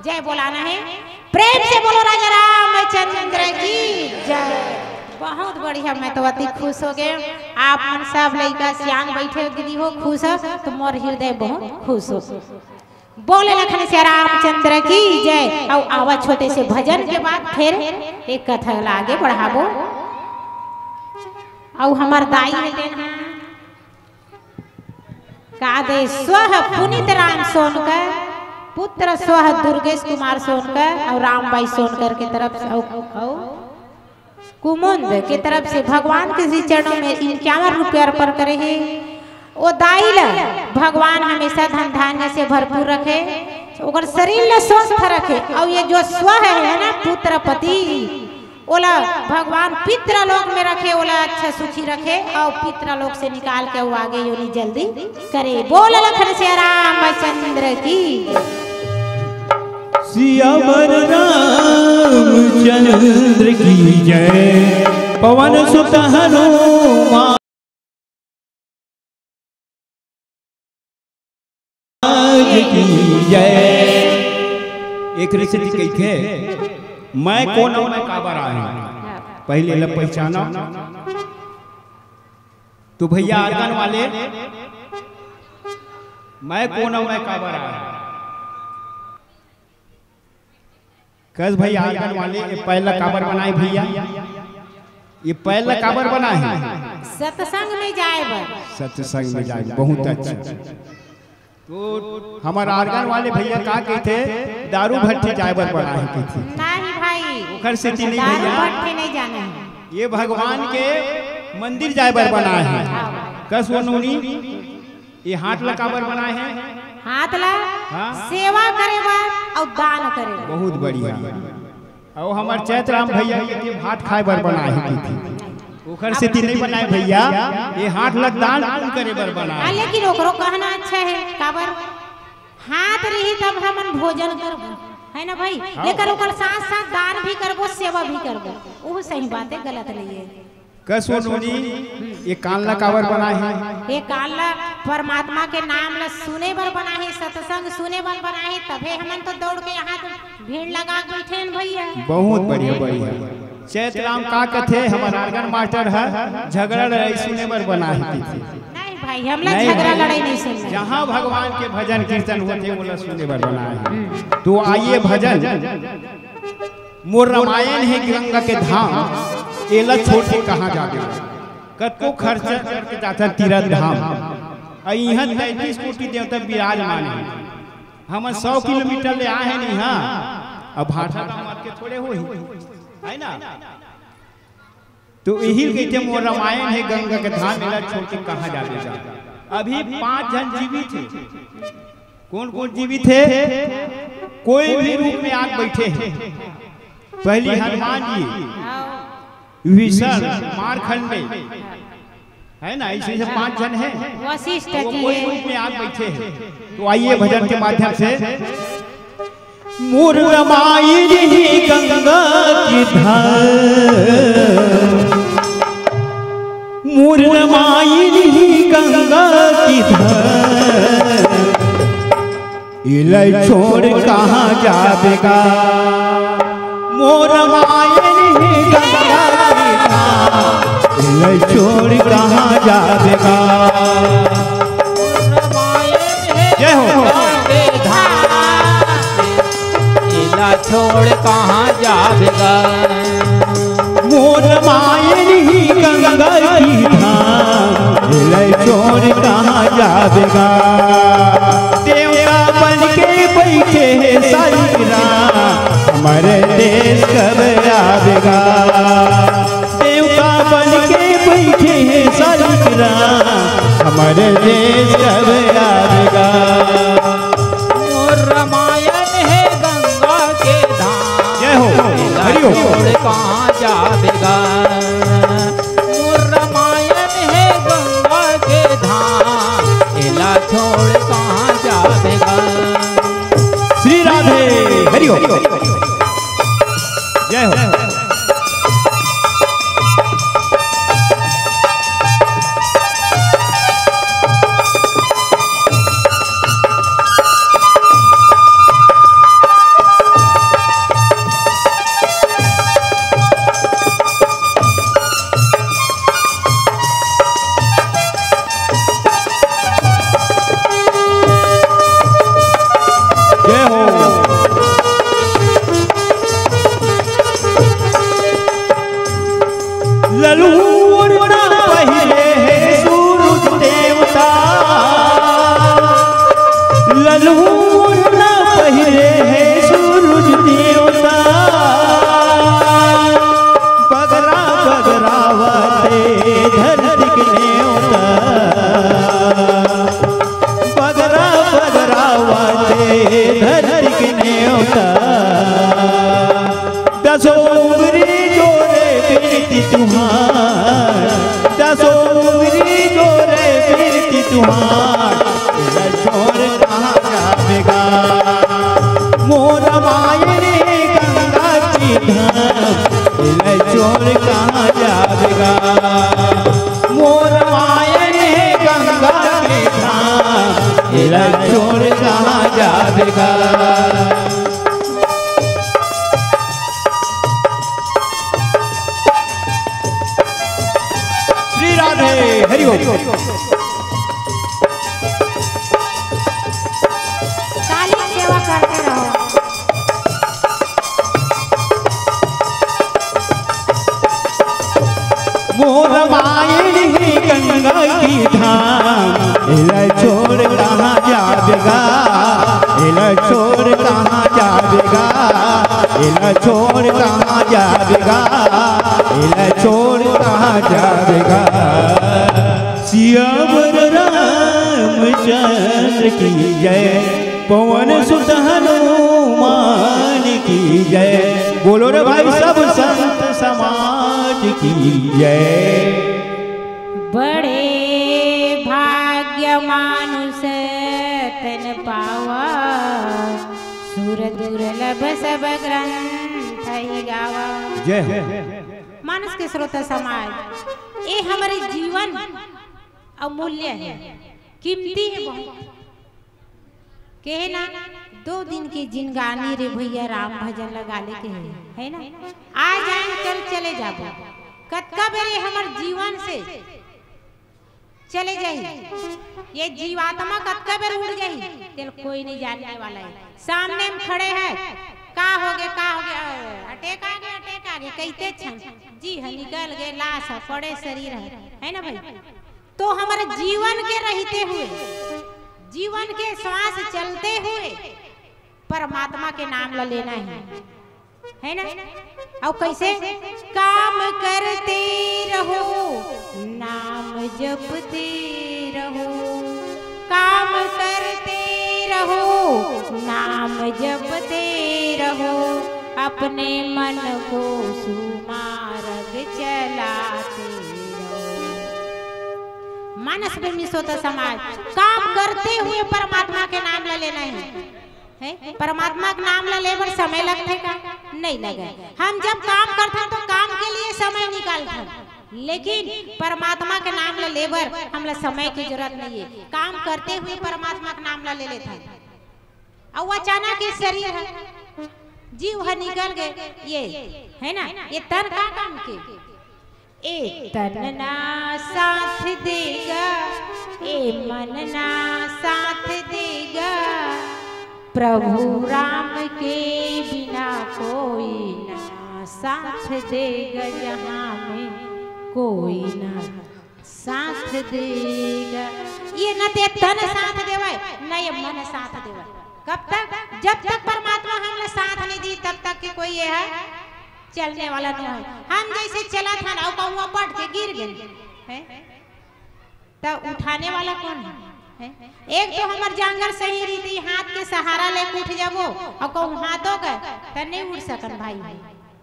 जय बोलाना हे, प्रेम से बोलो राजा रामचंद्र की जय। बहुत बढ़िया, मैं तो अति खुश हो गए। आप मन सब लइका सियान बैठे हो, दीदी हो, खुश हो, तो मोर हृदय बहुत खुश हो। बोले लखन से रामचंद्र की जय। अउ आवा छोटे से भजन के बाद फिर एक कथा ला आगे बढ़ाबो। अउ हमर दाई हे तेन ह का दे, स्वः पुनीत राम सोनकर, पुत्र स्वः दुर्गेश कुमार सोनकर अउ रामबाई सोनकर के तरफ से, अउ, अउ कुमुद के तरफ से भगवान के श्री चरणों में इक्यावन रुपया अर्पण करे हे। ओ दाई ला भगवान हमेशा धन धान्य से भरपूर रखे, ओकर शरीर ला स्वस्थ रखे। अउ ये जो स्वः हे ना, पुत्र पति, ओला भगवान पितृलोक में रखे, ओला अच्छा सुखी रखे अउ पितृलोक से निकाल के वो आगे योनि जल्दी करे। बोल लखन से रामचंद्र की। सियावर रामचंद्र की जय। पवन सुत हनुमान की जय। एक रीति कहिथे, मैं कोन अउ मैं काबर आए हूँ। पहले ला पहचाना तो भैया आर्गन वाले, मैं कोन अउ मैं काबर आए हूँ। कस भैया आर्गन वाले, ये पैर ला काबर बनाए भैया? ये पैर ला काबर बनाए हे? सत्संग में जाए बर। सत्संग में जाए, बहुत अच्छा। तो हमर आर्गन वाले भैया का कहिथे, दारू भट्ठी जाए बर बनाए हे कहिथे। नहीं भाई, ओखर सेती नहीं दारू भैया। भट्ठी नहीं जाना हे। ये भगवान के मंदिर जाए बर बनाए हे। हाँ। कस वो नोनी, ये हाथ ला काबर बनाए हे? हाथ ला हाँ। सेवा करे बर अउ दान करे बर। बहुत बढ़िया। अउ हमर चैतराम भैया के भात खाए बर बनाए हे कहिथे। ओखर सेती नहीं बनाए भैया, ये हाथ ला दान पुण्य करे बर बनाए हाँ, हे। लेकिन ओकरो कहना अच्छा हे, काबर हाथ रही तब हमन भोजन करबो, है ना भाई? हाँ। लेकिन ओकर साथ साथ दान भी करबो, सेवा भी करबो, वो सही बात हे, गलत नहीं हे। कस वो नोनी, ये कान ला काबर बनाए हे? ये कान ला परमात्मा के नाम ला सुने बर बनाए हे, सत्संग सुने बर बनाए हे, तभे हमन तो दौड़ के यहाँ तो भीड़ लगा के बैठे हन भैया। बहुत बढ़िया, बढ़िया। चैतराम का कथे, हमर आर्गन मास्टर ह, झगड़ा लड़ाई सुने बर बनाए हे कहिथे। नहीं भाई, हमला नहीं झगड़ा भाई। लड़ाई नहीं सुनना हे। जहाँ भगवान के भजन कीर्तन होथे, ओला सुने बर बनाए हे। तो आइए भजन। मोर रमायन हे गंगा के धाम, एला छोड़ के कहाँ जाबे। कतको खर्चा करके जाथन तीरथ धाम। अउ इहाँ तैंतीस कोटि देवता विराजमान हे। हमन सौ किलोमीटर ले आए हन इहाँ। अब भाटा धाम अतके थोड़े होही, है ना? तो इही कहिथे मोर रमायन हे गंगा के धाम, एला छोड़ के कहाँ जाबे जा। अभी पांच झन जीवित हे। कोन कोन जीवित हे? कोई भी रूप में आके बैठे हे। पहली हनुमान जी, विभीषण, मारखंडे, है ना, ऐसे ऐसे पांच झन हे। वशिष्ठ वो जी कोई हे। रूप में आके बैठे हे। तो आइए भजन के माध्यम से। मोर रमायन हे गंगा के धाम, मोर रमायन हे गंगा के धाम, एला छोड़ कहाँ जाबे गा। मोर रमायन हे गंगा ले छोड़ कहाँ जाबे गा। जय हो। एला छोड़ कहाँ जाबे गा। मोर मायन हे गंगा के धाम, ले छोड़ कहाँ जाबे गा। देवता बन के बइठे हे सालिक राम, हमर देश कब आबे गा। देवता बन के बइठे हे सालिक राम, हमर देश कब आबे गा। मोर मायन हे गंगा के धाम। जय हो, एला हरि ओम। छोड़ कहाँ जाबे गा। मोर मायन हे गंगा के धाम, एला छोड़ कहाँ जाबे गा। श्री राधे, हरि ओम। जय हो। जय हो। ललहूर ना पहिरे हे सूरज देवता, ललहूर ना पहिरे हे सूरज देवता। बगरा बगरावत हे धरती के नेवता, बगरा बगरावत हे धरती के नेवता। दसो उंगरी जोरे बिनती तुंहर, दसो उंगरी जोरे बिनती तुंहर। एला छोड़ कहाँ जाबे गा। मोर मायन हे गंगा के धाम, एला छोड़ कहाँ जाबे गा। मोर मायन हे गंगा के धाम, एला छोड़ कहाँ जाबे गा। श्री राधे, हरि ओम। सालिक सेवा करते रहो। मोर मायन हे गंगा के धाम, एला छोड़ कहाँ जाबे गा, एला छोड़ कहाँ जाबे गा, एला छोड़ कहाँ जाबे गा, एला छोड़ कहाँ जाबे गा। सियावर रामचंद्र की जय, पवन सुत हनुमान की जय। बोलो रे भाई, सब संत समाज की जय। बड़े भाग्य मानुष तन पावा, सुर दुर्लभ सब ग्रंथ ही गावा। जय हो। मानस के श्रोता समाज, ये हमारे जीवन अमूल्य है, कीमती है बहुत। कहे ना, दो दिन के जिनगानी रे भैया, राम भजन लगा ले के है, है ना? आ जाए, कल चले जाबो। कतका बेर ये हमर जीवन से चले जाही, ये जीवात्मा कतका बेर उड़ जाही, तेल कोई नहीं जानने वाला है। सामने में खड़े हैं, का हो गए, का हो गए, अटैक आ गए, अटैक आ गए, कहते छन जी, हाँ, निकल गए, लाश है, पड़े शरीर है, है ना भाई? तो हमारे जीवन के रहते हुए, जीवन के श्वास चलते हुए परमात्मा के नाम ला लेना है, है ना? और कैसे? काम करते रहो, नाम जपते रहो, काम करते रहो, नाम जपते रहो, अपने मन को सुमार्ग चलाते रहो। मानस प्रेमी श्रोता समाज, काम करते हुए परमात्मा के नाम ला लेना है। है? परमात्मा के नाम ला ले बर समय लगथे का? नहीं लगे। हम जब काम करथन तो काम के लिए समय निकालथन, लेकिन परमात्मा के नाम ला ले बर हमला समय की जरूरत नहीं है। काम करते हुए परमात्मा के नाम ला ले लेथन। अउ अचानक ये शरीर है, जीव है निकल गए, ये है ना, ये तन का काम के? ए तन ना साथ देगा, ए मन ना साथ देगा, प्रभु राम के बिना कोई ना साथ देगा, जहाँ में कोई ना साथ देगा। ये न ते तन साथ देवय, न ये मन साथ देवय। कब तक? जब तक परमात्मा हमला साथ नहीं दी, तब तक के कोई ये है चलने वाला नहीं है। हम जैसे चलत हन अउ कहूँ बैठ के गिर गए, हैं? त उठाने वाला कौन है? हैं? एक तो हमर जांगर सही रीति, हाथ के सहारा लेके उठ जाबो, अउ कहूँ हाथों गए त नहीं उठ सकन भाई।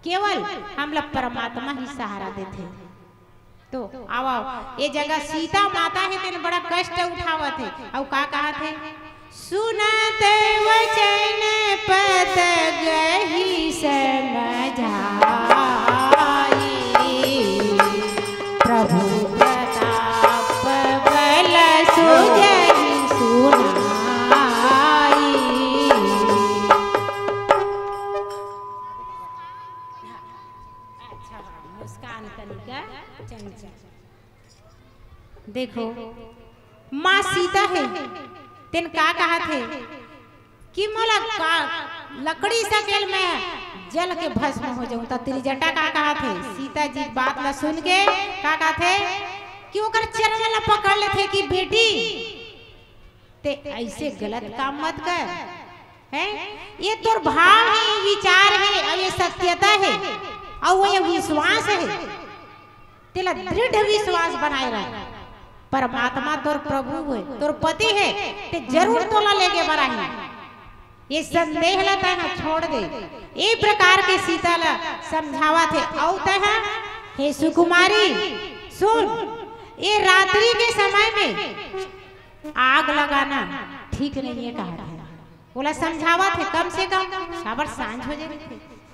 केवल हमला परमात्मा ही सहारा देथे। तो आओ, आओ, ये जगह सीता माता हे, तेन बड़ा कष्ट उठावत हे। अउ का कहत हे? सुनत वचन पत गही समझाई, प्रभु प्रताप बल सो जही सुनाई। अच्छा, मुस्कान तनिका चंचल। देखो, माँ सीता हे, तेन का कहत हे कि मोला का लकड़ी सकेल में जल के भस्म हो जाऊं, त त्रिजटा का कहत हे? सीता जी के बात ला सुन के का कहत हे कि ओकर चरण ला पकड़ लेथे कि बेटी, ते ऐसे गलत काम मत कर, हैं? ये तोर भाव हे, विचार हे, अउ ये सत्यता हे, अउ वो ये विश्वास हे। तेला दृढ़ विश्वास बनाए रह। परमात्मा तोर प्रभु हे, तोर पति हे, ते जरूर तोला लेगे बर आही। ये संदेह ला तैं हा छोड़ दे। ए प्रकार के सीता ला समझावत हे। अउ तैं हा, हे सुकुमारी, सुन, ये रात्रि के समय में आग लगाना ठीक नहीं है, कहत हे। ओला समझावत हे, कम से कम काबर सांझ हो जाए,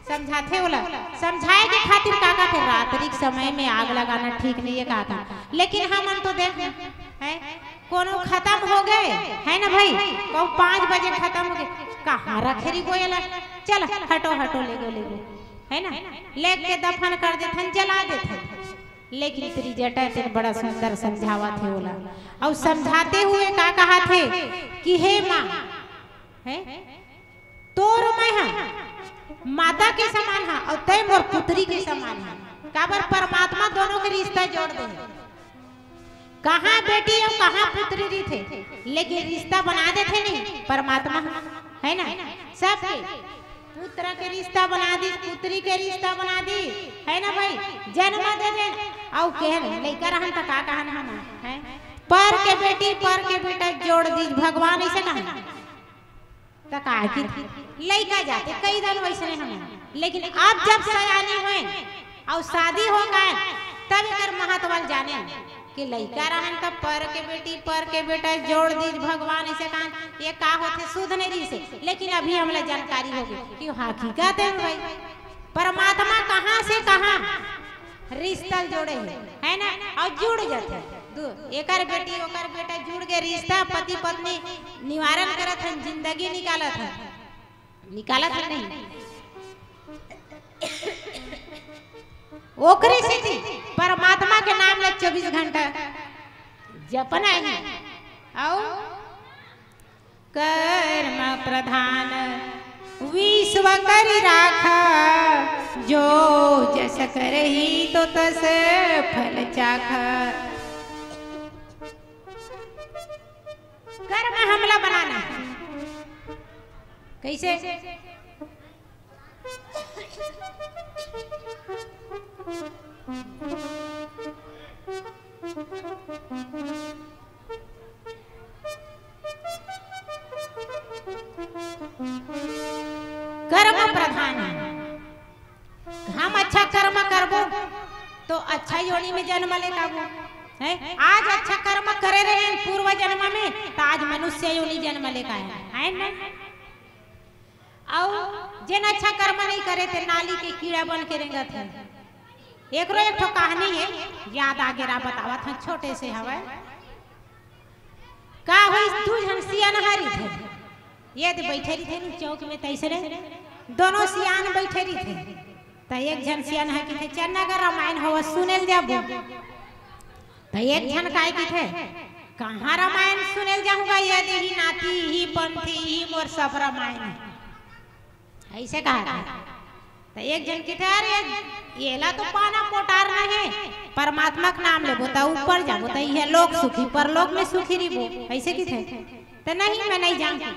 समझाथे ओला। समझाए के खातिर का कहत हे, रात्रि के समय में आग लगाना ठीक नहीं है, कहत हे। लेकिन हमन तो देख, हैं, कोनो खत्म हो गए, है ना भाई, कहूँ पाँच बजे खत्म हो गए, कहाँ रखे रहिबो एला? चल, हटो, हटो, लेगो, लेगो, है ना, लेके दफन कर देथन, जला देथन। लेकिन त्रिजटा तेन बड़ा सुंदर समझावत हे ओला। अउ समझाते हुए का कहत हे कि हे माँ, हैं? तोर मैं हा माता के समान हा अउ तैं मोर पुत्री के समान हा। काबर? परमात्मा दोनों के रिश्ता जोड़ दे हे। कहाँ बेटी अउ कहाँ पुत्री रहिथे, लेकिन रिश्ता बना देथे नहीं परमात्मा, है ना? सबके पुत्र के रिश्ता बना दी, पुत्री के रिश्ता बना दी, है ना भाई? जन्म दे दे, अउ कहे लइका रहन त का कहन हम, हैं? पर के बेटी, पर के बेटा जोड़ दी भगवान, ऐसे कहन। त का कि लइका जाते कई दिन वैसने हम, लेकिन अब जब सयानी होए अउ शादी हो गए, तब एकर महत्व ल जाने कि लइका रहन त पर के बेटी, पर के बेटा जोड़ दीज भगवान, ऐसे कहन। ये का होथे, सुध नहीं रहिसे, लेकिन अभी हमला जानकारी हो गई कि हकीकत है भाई, परमात्मा कहाँ से कहाँ रिश्ता ल जोड़े हे, है ना? अउ जुड़ जाथे। दू, एकर बेटी, ओकर बेटा जुड़ के रिश्ता, पति पत्नी निवारण करत हन, जिंदगी निकालत हन, निकालत हन नहीं। ओकरे सेती परमात्मा के नाम ला चौबीस घंटा जपना हे। अउ कर्म प्रधान विश्व करि राखा, जो जस करही तो तस फल चाखा। कर्म हमला बनाना हे। कैसे? कर्म प्रधान हे। हम अच्छा कर्म करबो तो अच्छा योनि में जन्म ले पाबो, हैं? आज अच्छा कर्म करे रहे पूर्व जन्म में, तो आज मनुष्य योनि जन्म ले पाए, है ना? अउ जेन अच्छा कर्म नहीं करे, ते नाली के कीड़ा बन के रेंगत हे। एकरो एक ठो कहानी हे, याद आगे रा बतावत हन, छोटे से हवय। का होइस, दू झन सियान हरी थे, ये दे बैठे रहिथे नी चौक में, तैसने दोनों सियान बैठे रहिथे। त एक झन सियान ह किथे, "चल ना गा, रामायण होवत सुने ल जाबो।" त एक झन काय किथे, "कहाँ रामायण सुने ल जाहूँ गा, ये दे ही नाती, ही पंथी, ही मोर सब रामायण हे।" अइसे कहा था। त एक झन किथे, "अरे, येला तो पाना मोटार नहीं, परमात्मा के नाम लेबो त ऊपर जाबो, त इहे लोक सुखी, परलोक में सुखी रहिबो।" अइसे किथे। त नहीं, मैं नहीं जानती।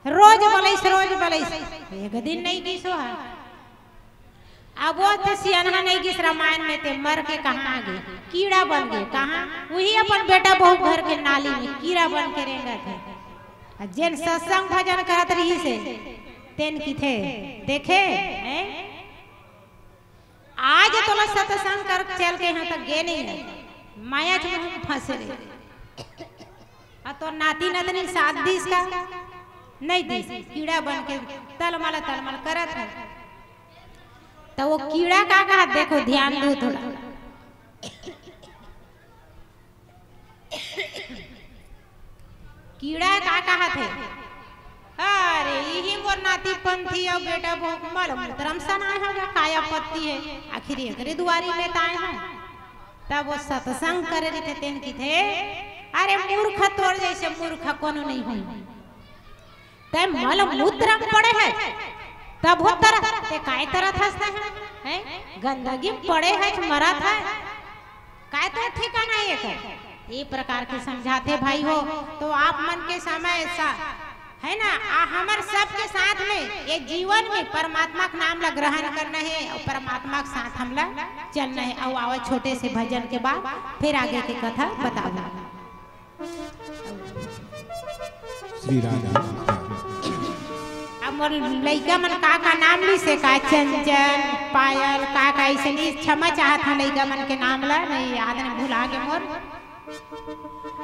रोज बोलइस, रोज बोलइस, एक दिन नहीं गिस ओ हा। अब ओ ते सियान ह नहीं गिस रामायण में, ते मर के कहाँ आ गे? कीड़ा बन गे। कहाँ? उही अपन बेटा बहू घर के नाली में कीड़ा बन के रेंगत हे। अउ जेन सत्संग भजन करत रहिस हे, तेन किथे, "देखे, हैं? आज तोला सत्संग कर चल के यहाँ तक गे नहीं हे, माया के मुँह में फंसे रहे।" अउ तोर नाती नतनी साथ दिस का? नहीं दिस। कीड़ा बन के तलमल तलमल करत हे। त ओ कीड़ा का कहा, देखो, ध्यान दो थोड़ा। कीड़ा का कहा थे, "अरे, इही मोर नाती पंथी अउ बेटा बहू के मल मूत्र म सनाय हो गा, काय आपत्ति हे, आखिर एकरे दुवारी में त आय हो।" तब ओ सत्संग करे रहिथे, तेन किथे, "अरे मूर्ख, तोर जइसे मूर्ख कोनो नहीं होय। तैं मल मूत्र म पड़े हे, तब ओ तरत, ते काय तरत हस तैं, हैं? गंदगी म पड़े हे, मरत हे, काय तोर ठिकाना हे एकर?" ए प्रकार के समझाथे भाई हो। तो आप मन के समय सा, हे ना, आ हमर सबके साथ में ये जीवन में परमात्मा के नाम ला ग्रहण करना हे अउ परमात्मा के साथ हमला चलना हे। अउ आवा छोटे से भजन के बाद फिर आगे के कथा बताबो। श्री राम। अब मोर लइका मन का का नाम लिस हे, का चंचल, पायल, का का अइसे लिस, क्षमा चाहत हँव लइका मन के नाम ला, नहीं याद नहीं, भुला गे मोर।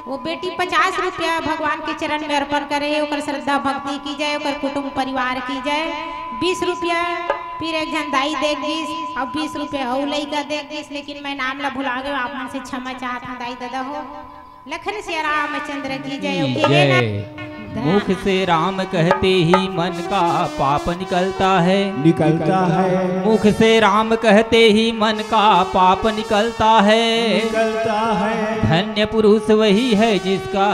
ओ बेटी पचास रुपया भगवान के चरण में अर्पण करे हे, ओकर श्रद्धा भक्ति की जय, ओकर कुटुंब परिवार की जय। बीस रुपया फिर एक झन दाई दे गिस, अउ बीस रुपया अउ लइका दे गिस, लेकिन मैं नाम ला भुला गे हँव, आप मन से क्षमा चाहत हँव दाई ददा हो। लखन सिया रामचंद्र की जय। की ओके, हे ना? जय। मुख से राम कहते ही मन का पाप निकलता है। निकलता है। मुख से राम कहते ही मन का पाप निकलता है। निकलता है। धन्य पुरुष वही है जिसका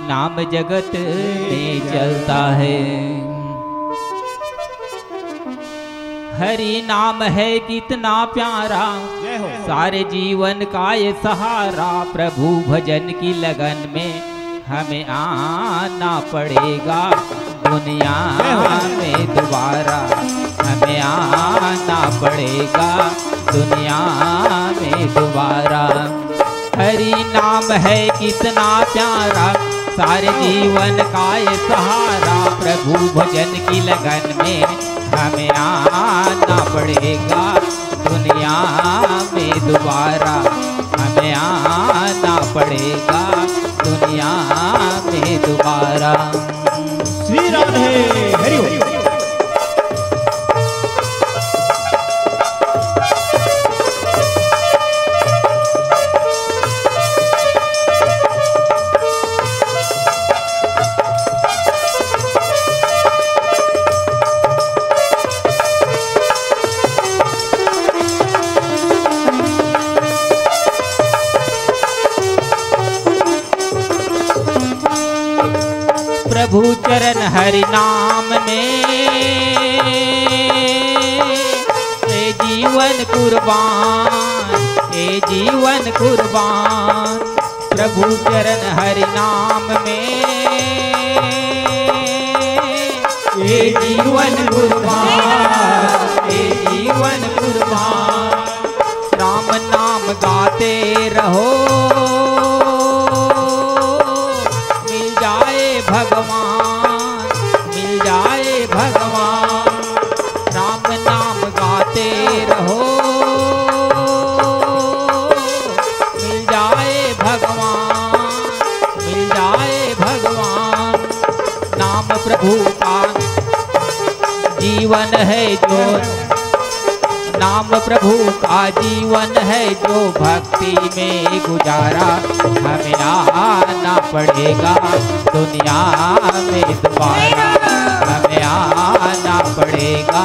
नाम जगत में चलता है। हरि नाम है कितना प्यारा, जय हो। सारे जीवन का ये सहारा। प्रभु भजन की लगन में हमें आना पड़ेगा दुनिया, जय हो। में दोबारा, हमें आना पड़ेगा दुनिया में दोबारा। हरि नाम है कितना प्यारा, सारे जीवन का ये सहारा। प्रभु भजन की लगन में हमें आना पड़ेगा दुनिया में दोबारा, हमें आना पड़ेगा दुनिया में दोबारा। श्री राधे, हरि ओम। प्रभु चरण हरि नाम में ए जीवन कुर्बान, ए जीवन कुर्बान। प्रभु चरण हरि नाम में ए जीवन कुर्बान, ए जीवन कुर्बान। राम नाम गाते रहो, मिल जाए भगवान, मिल जाए भगवान। राम नाम गाते रहो, मिल जाए भगवान, मिल जाए भगवान। नाम प्रभु का जीवन है जो, नाम प्रभु का जीवन है जो, भक्ति में गुजारा। हमें आना पड़ेगा दुनिया में दोबारा, हमें आना पड़ेगा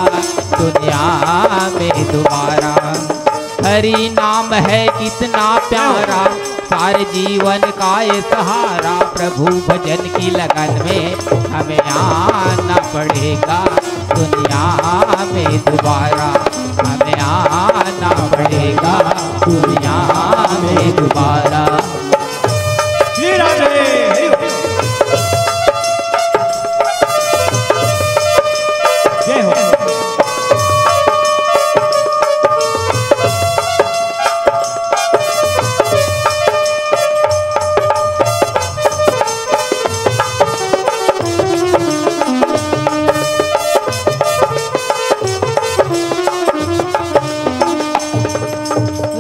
दुनिया में दोबारा। हरि नाम है कितना प्यारा, सारे जीवन का ये सहारा। प्रभु भजन की लगन में हमें आना पड़ेगा दुनिया में दोबारा, हमें आना पड़ेगा दुनिया में दोबारा। श्री राधे, हरि बोल। जय हो।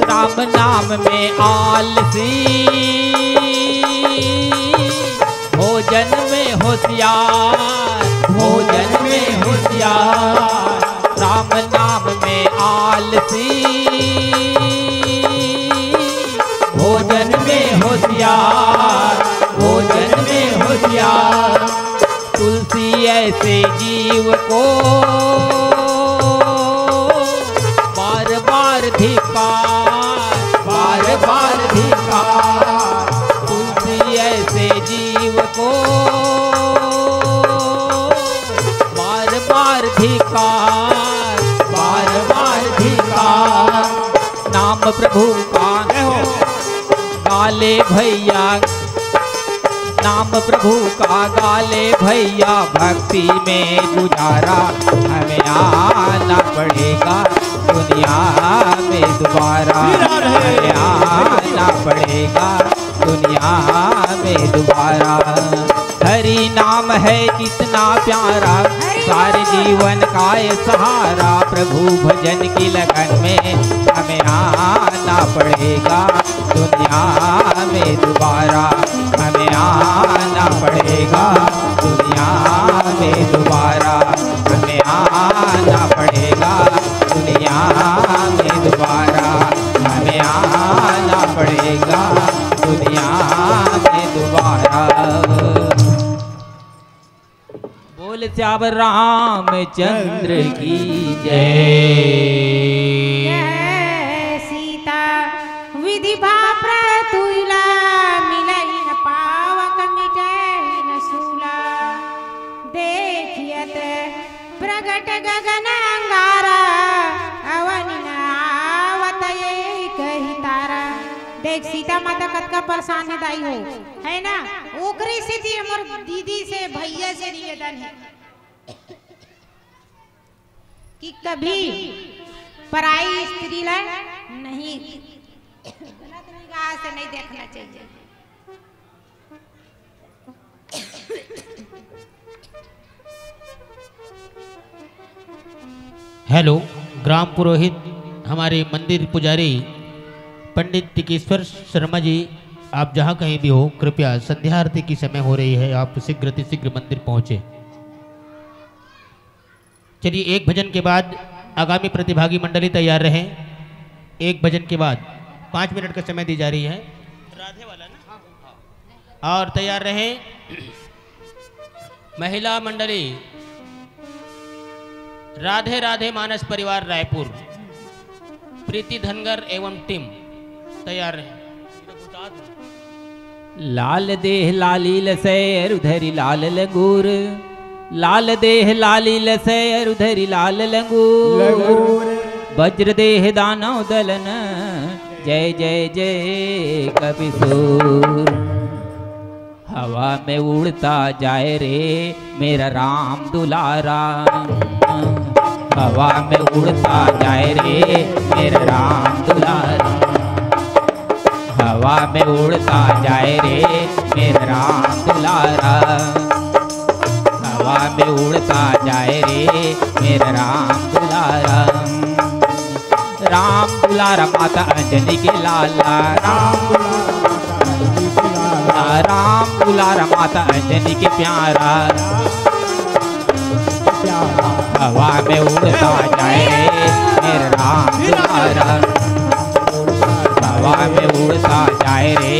राम नाम में आलसी, भोजन में होशियार, भोजन में होशियार। राम नाम में आलसी, भोजन में होशियार, भोजन में होशियार। तुलसी ऐसे जीव को बार बार धिक्कार, बार बार धिक्कार। तुलसी ऐसे जीव को बार बार धिक्कार, बार बार धिक्कार। नाम प्रभु का गाले भैया, नाम प्रभु का गाले भैया, भक्ति में गुजारा। हमें आना पड़ेगा दुनिया में दोबारा, हमें आना पड़ेगा दुनिया में दोबारा। हरि नाम है कितना प्यारा, सारे जीवन का ये सहारा। प्रभु भजन की लगन में हमें आना पड़ेगा दुनिया में दोबारा, हमें आना पड़ेगा दुनिया में दोबारा, हमें आना पड़ेगा दुनिया में दोबारा, हमें आना पड़ेगा दुनिया में दोबारा। बोल सियावर रामचंद्र की जय। जय सीता। विधि भाव प्रतुला, मिलहि न पावक मिटहि न सूला। देखियत प्रगट गगन अंगारा, अवनि न आवत एक ही तारा। देख सीता माता कतका परेशान हे दाई हो, है ना? ओकरे सेती हमर दीदी से, भैया से निवेदन हे कि कभी पराई स्त्री ला नहीं, गलत निगाह से नहीं देखना चाहिए। हेलो, ग्राम पुरोहित, हमारे मंदिर पुजारी पंडित टिकेश्वर शर्मा जी, आप जहाँ कहीं भी हो, कृपया संध्या आरती की समय हो रही है, आप शीघ्र अतिशीघ्र मंदिर पहुँचे। चलिए, एक भजन के बाद आगामी प्रतिभागी मंडली तैयार रहें। एक भजन के बाद पाँच मिनट का समय दी जा रही है। राधे वाला ना? और तैयार रहें महिला मंडली, राधे राधे मानस परिवार रायपुर, प्रीति धनगर एवं टीम तैयार रहें। लाल देह लाली लसैर उधरी लाल लंगूर, लाल देह लाली लसैर उधरी लाल लंगूर। लंगूर। वज्र देह दानव दलन, जय जय जय कपिसूर। हवा में उड़ता जाए रे मेरा राम दुलारा, हवा में उड़ता जाए रे मेरा राम दुलारा, हवा में उड़ता जाए रे मेरा राम दुलारा, हवा में उड़ता जाए रे मेरा राम दुलारा। राम दुलारा माता अंजनी के लाला, राम दुलारा माता अंजनी के लाला, राम दुलारा माता अंजनी के प्यारा। हवा में उड़ता जाए रे मेरा राम दुलारा, हवा में उड़ता जाए रे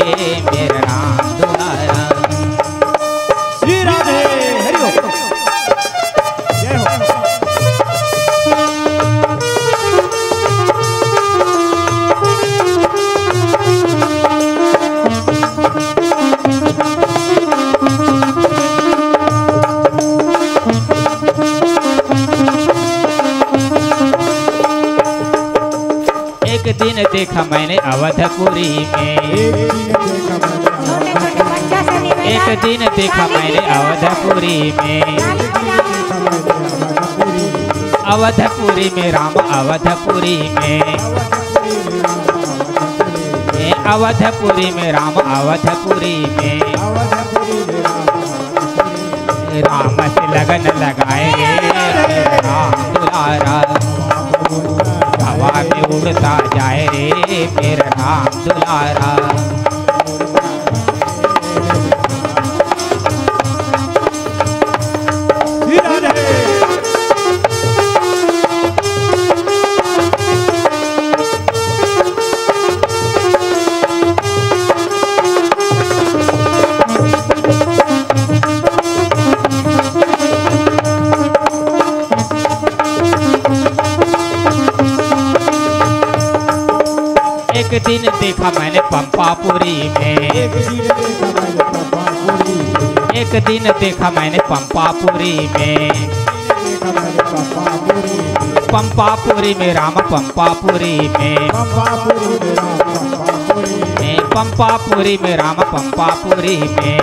मेरा राम दुलारा। श्री राधे, हरि ओम। जय हो। देखा मैंने अवधपुरी में। छोटे छोटे बच्चा से निवेदन, एक दिन देखा मैंने अवधपुरी में। अवधपुरी में राम अवधपुरी में। ए, अवधपुरी में राम अवधपुरी में। राम से लगन लगाए रे मेरा राम दुलारा। हवा में उड़ता जाए रे मेरा राम दुलारा। एक दिन देखा मैंने पंपापुरी में। एक दिन देखा मैंने पंपापुरी में। पंपापुरी में राम पंपापुरी में। पंपापुरी में राम पंपापुरी में।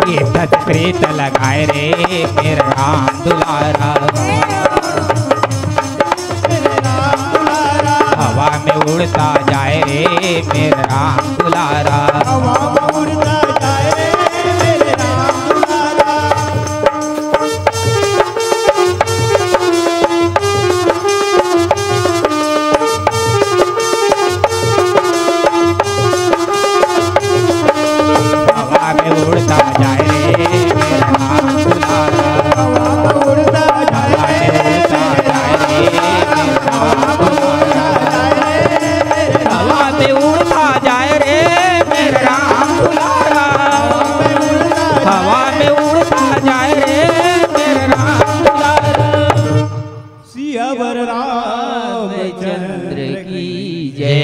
ये तज प्रीत लगाए रे मेरा राम दुलारा। हवा में उड़ता जाए रे मेरा राम दुलारा। हवा में उड़ता जाए रे मेरे राम दुलारा। हवा में उड़ता जाए रे मेरा राम दुलारा। हवा में उड़ता जाए रे मेरा राम दुलारा। हवा में उड़ता जाए रे मेरा राम दुलारा। हवा में उड़ता जाए रे मेरा राम दुलारा। सियावर रामचंद्र की जय।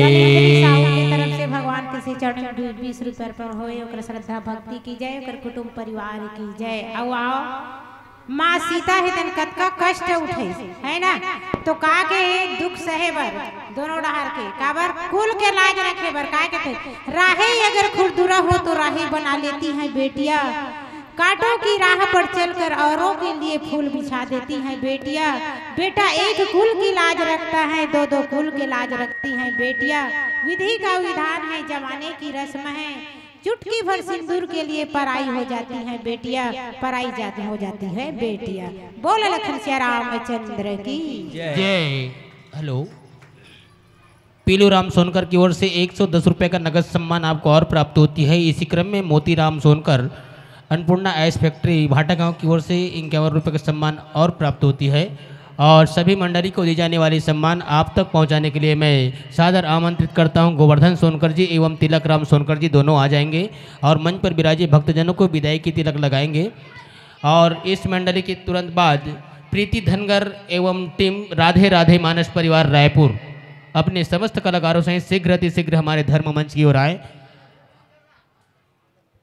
चलिए, मेरी साहू की तरफ से भगवान के श्री चरण में बीस रुपये अर्पण होए, ओकर श्रद्धा भक्ति की जय, ओकर कुटुंब परिवार की जय। आओ, आओ। माँ सीता हे तेन कतका कष्ट उठे, है ना? तो का के हे दुख सहे बर, दोनों डहार के, काबर? कुल के लाज रखे बर। का कहते? राहे अगर खुरदुरा हो तो राही बना लेती हैं बेटिया। कांटों की राह पर चलकर औरों के लिए फूल बिछा देती हैं बेटिया। बेटा एक कुल की लाज रखता है, दो दो कुल के लाज रखती हैं बेटिया। विधि का विधान है, जमाने की रस्म है, चुटकी भर सिंदूर के लिए पराई हो जाती हैं बेटिया, पराई जात हो जाती हैं बेटिया। बोल लखन सिया रामचंद्र की। जय। हेलो। पीलू राम सोनकर की ओर से एक सौ दस रुपये का नगद सम्मान आपको और प्राप्त होती है। इसी क्रम में मोती राम सोनकर, अन्नपूर्णा आइस फैक्ट्री भाटागांव की ओर से इक्यावन रुपये का सम्मान और प्राप्त होती है। और सभी मंडली को दी जाने वाली सम्मान आप तक पहुंचाने के लिए मैं सादर आमंत्रित करता हूं गोवर्धन सोनकर जी एवं तिलक राम सोनकर जी, दोनों आ जाएंगे और मंच पर विराजे भक्तजनों को विदाई की तिलक लगाएंगे। और इस मंडली के तुरंत बाद प्रीति धनगर एवं टीम राधे राधे मानस परिवार रायपुर अपने समस्त कलाकारों सहित शीघ्र अतिशीघ्र हमारे धर्म मंच की ओर आए।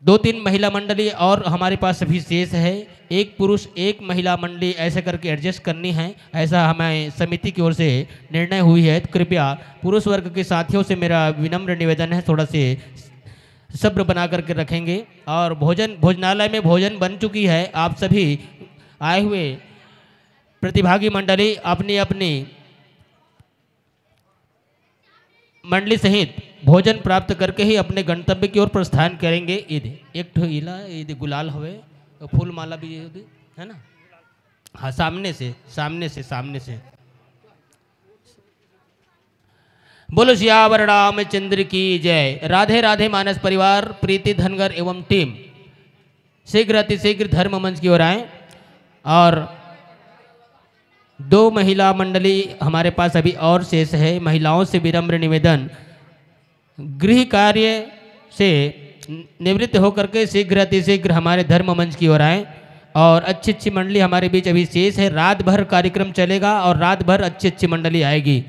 दो तीन महिला मंडली और हमारे पास अभी शेष है, एक पुरुष एक महिला मंडली ऐसे करके एडजस्ट करनी है, ऐसा हमें समिति की ओर से निर्णय हुई है। तो कृपया पुरुष वर्ग के साथियों से मेरा विनम्र निवेदन है, थोड़ा से सब्र बना करके रखेंगे। और भोजन, भोजनालय में भोजन बन चुकी है। आप सभी आए हुए प्रतिभागी मंडली अपनी अपनी मंडली सहित भोजन प्राप्त करके ही अपने गंतव्य की ओर प्रस्थान करेंगे। ईद एक ठो इला, ईद गुलाल हवे, फूल माला भी है, है ना? हाँ, सामने से, सामने से, सामने से। बोलो सियावर रामचंद्र की जय। राधे राधे मानस परिवार, प्रीति धनगर एवं टीम शीघ्र अतिशीघ्र धर्म मंच की ओर आए। और दो महिला मंडली हमारे पास अभी और शेष है। महिलाओं से विनम्र निवेदन, गृह कार्य से निवृत्त होकर के शीघ्र अतिशीघ्र हमारे धर्म मंच की ओर आए और अच्छी अच्छी मंडली हमारे बीच अभी शेष है। रात भर कार्यक्रम चलेगा और रात भर अच्छी अच्छी मंडली आएगी।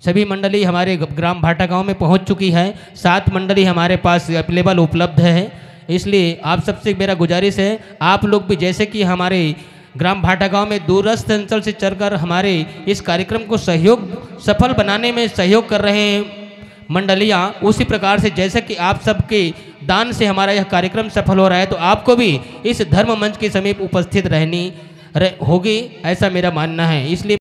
सभी मंडली हमारे ग-, ग्राम भाटा गांव में पहुंच चुकी है। सात मंडली हमारे पास अवेलेबल उपलब्ध है, इसलिए आप सबसे मेरा गुजारिश है, आप लोग भी जैसे कि हमारे ग्राम भाटागांव में दूरस्थ अंचल से चलकर हमारे इस कार्यक्रम को सहयोग, सफल बनाने में सहयोग कर रहे हैं मंडलियां, उसी प्रकार से जैसा कि आप सबके दान से हमारा यह कार्यक्रम सफल हो रहा है, तो आपको भी इस धर्म मंच के समीप उपस्थित रहनी रह, होगी, ऐसा मेरा मानना है। इसलिए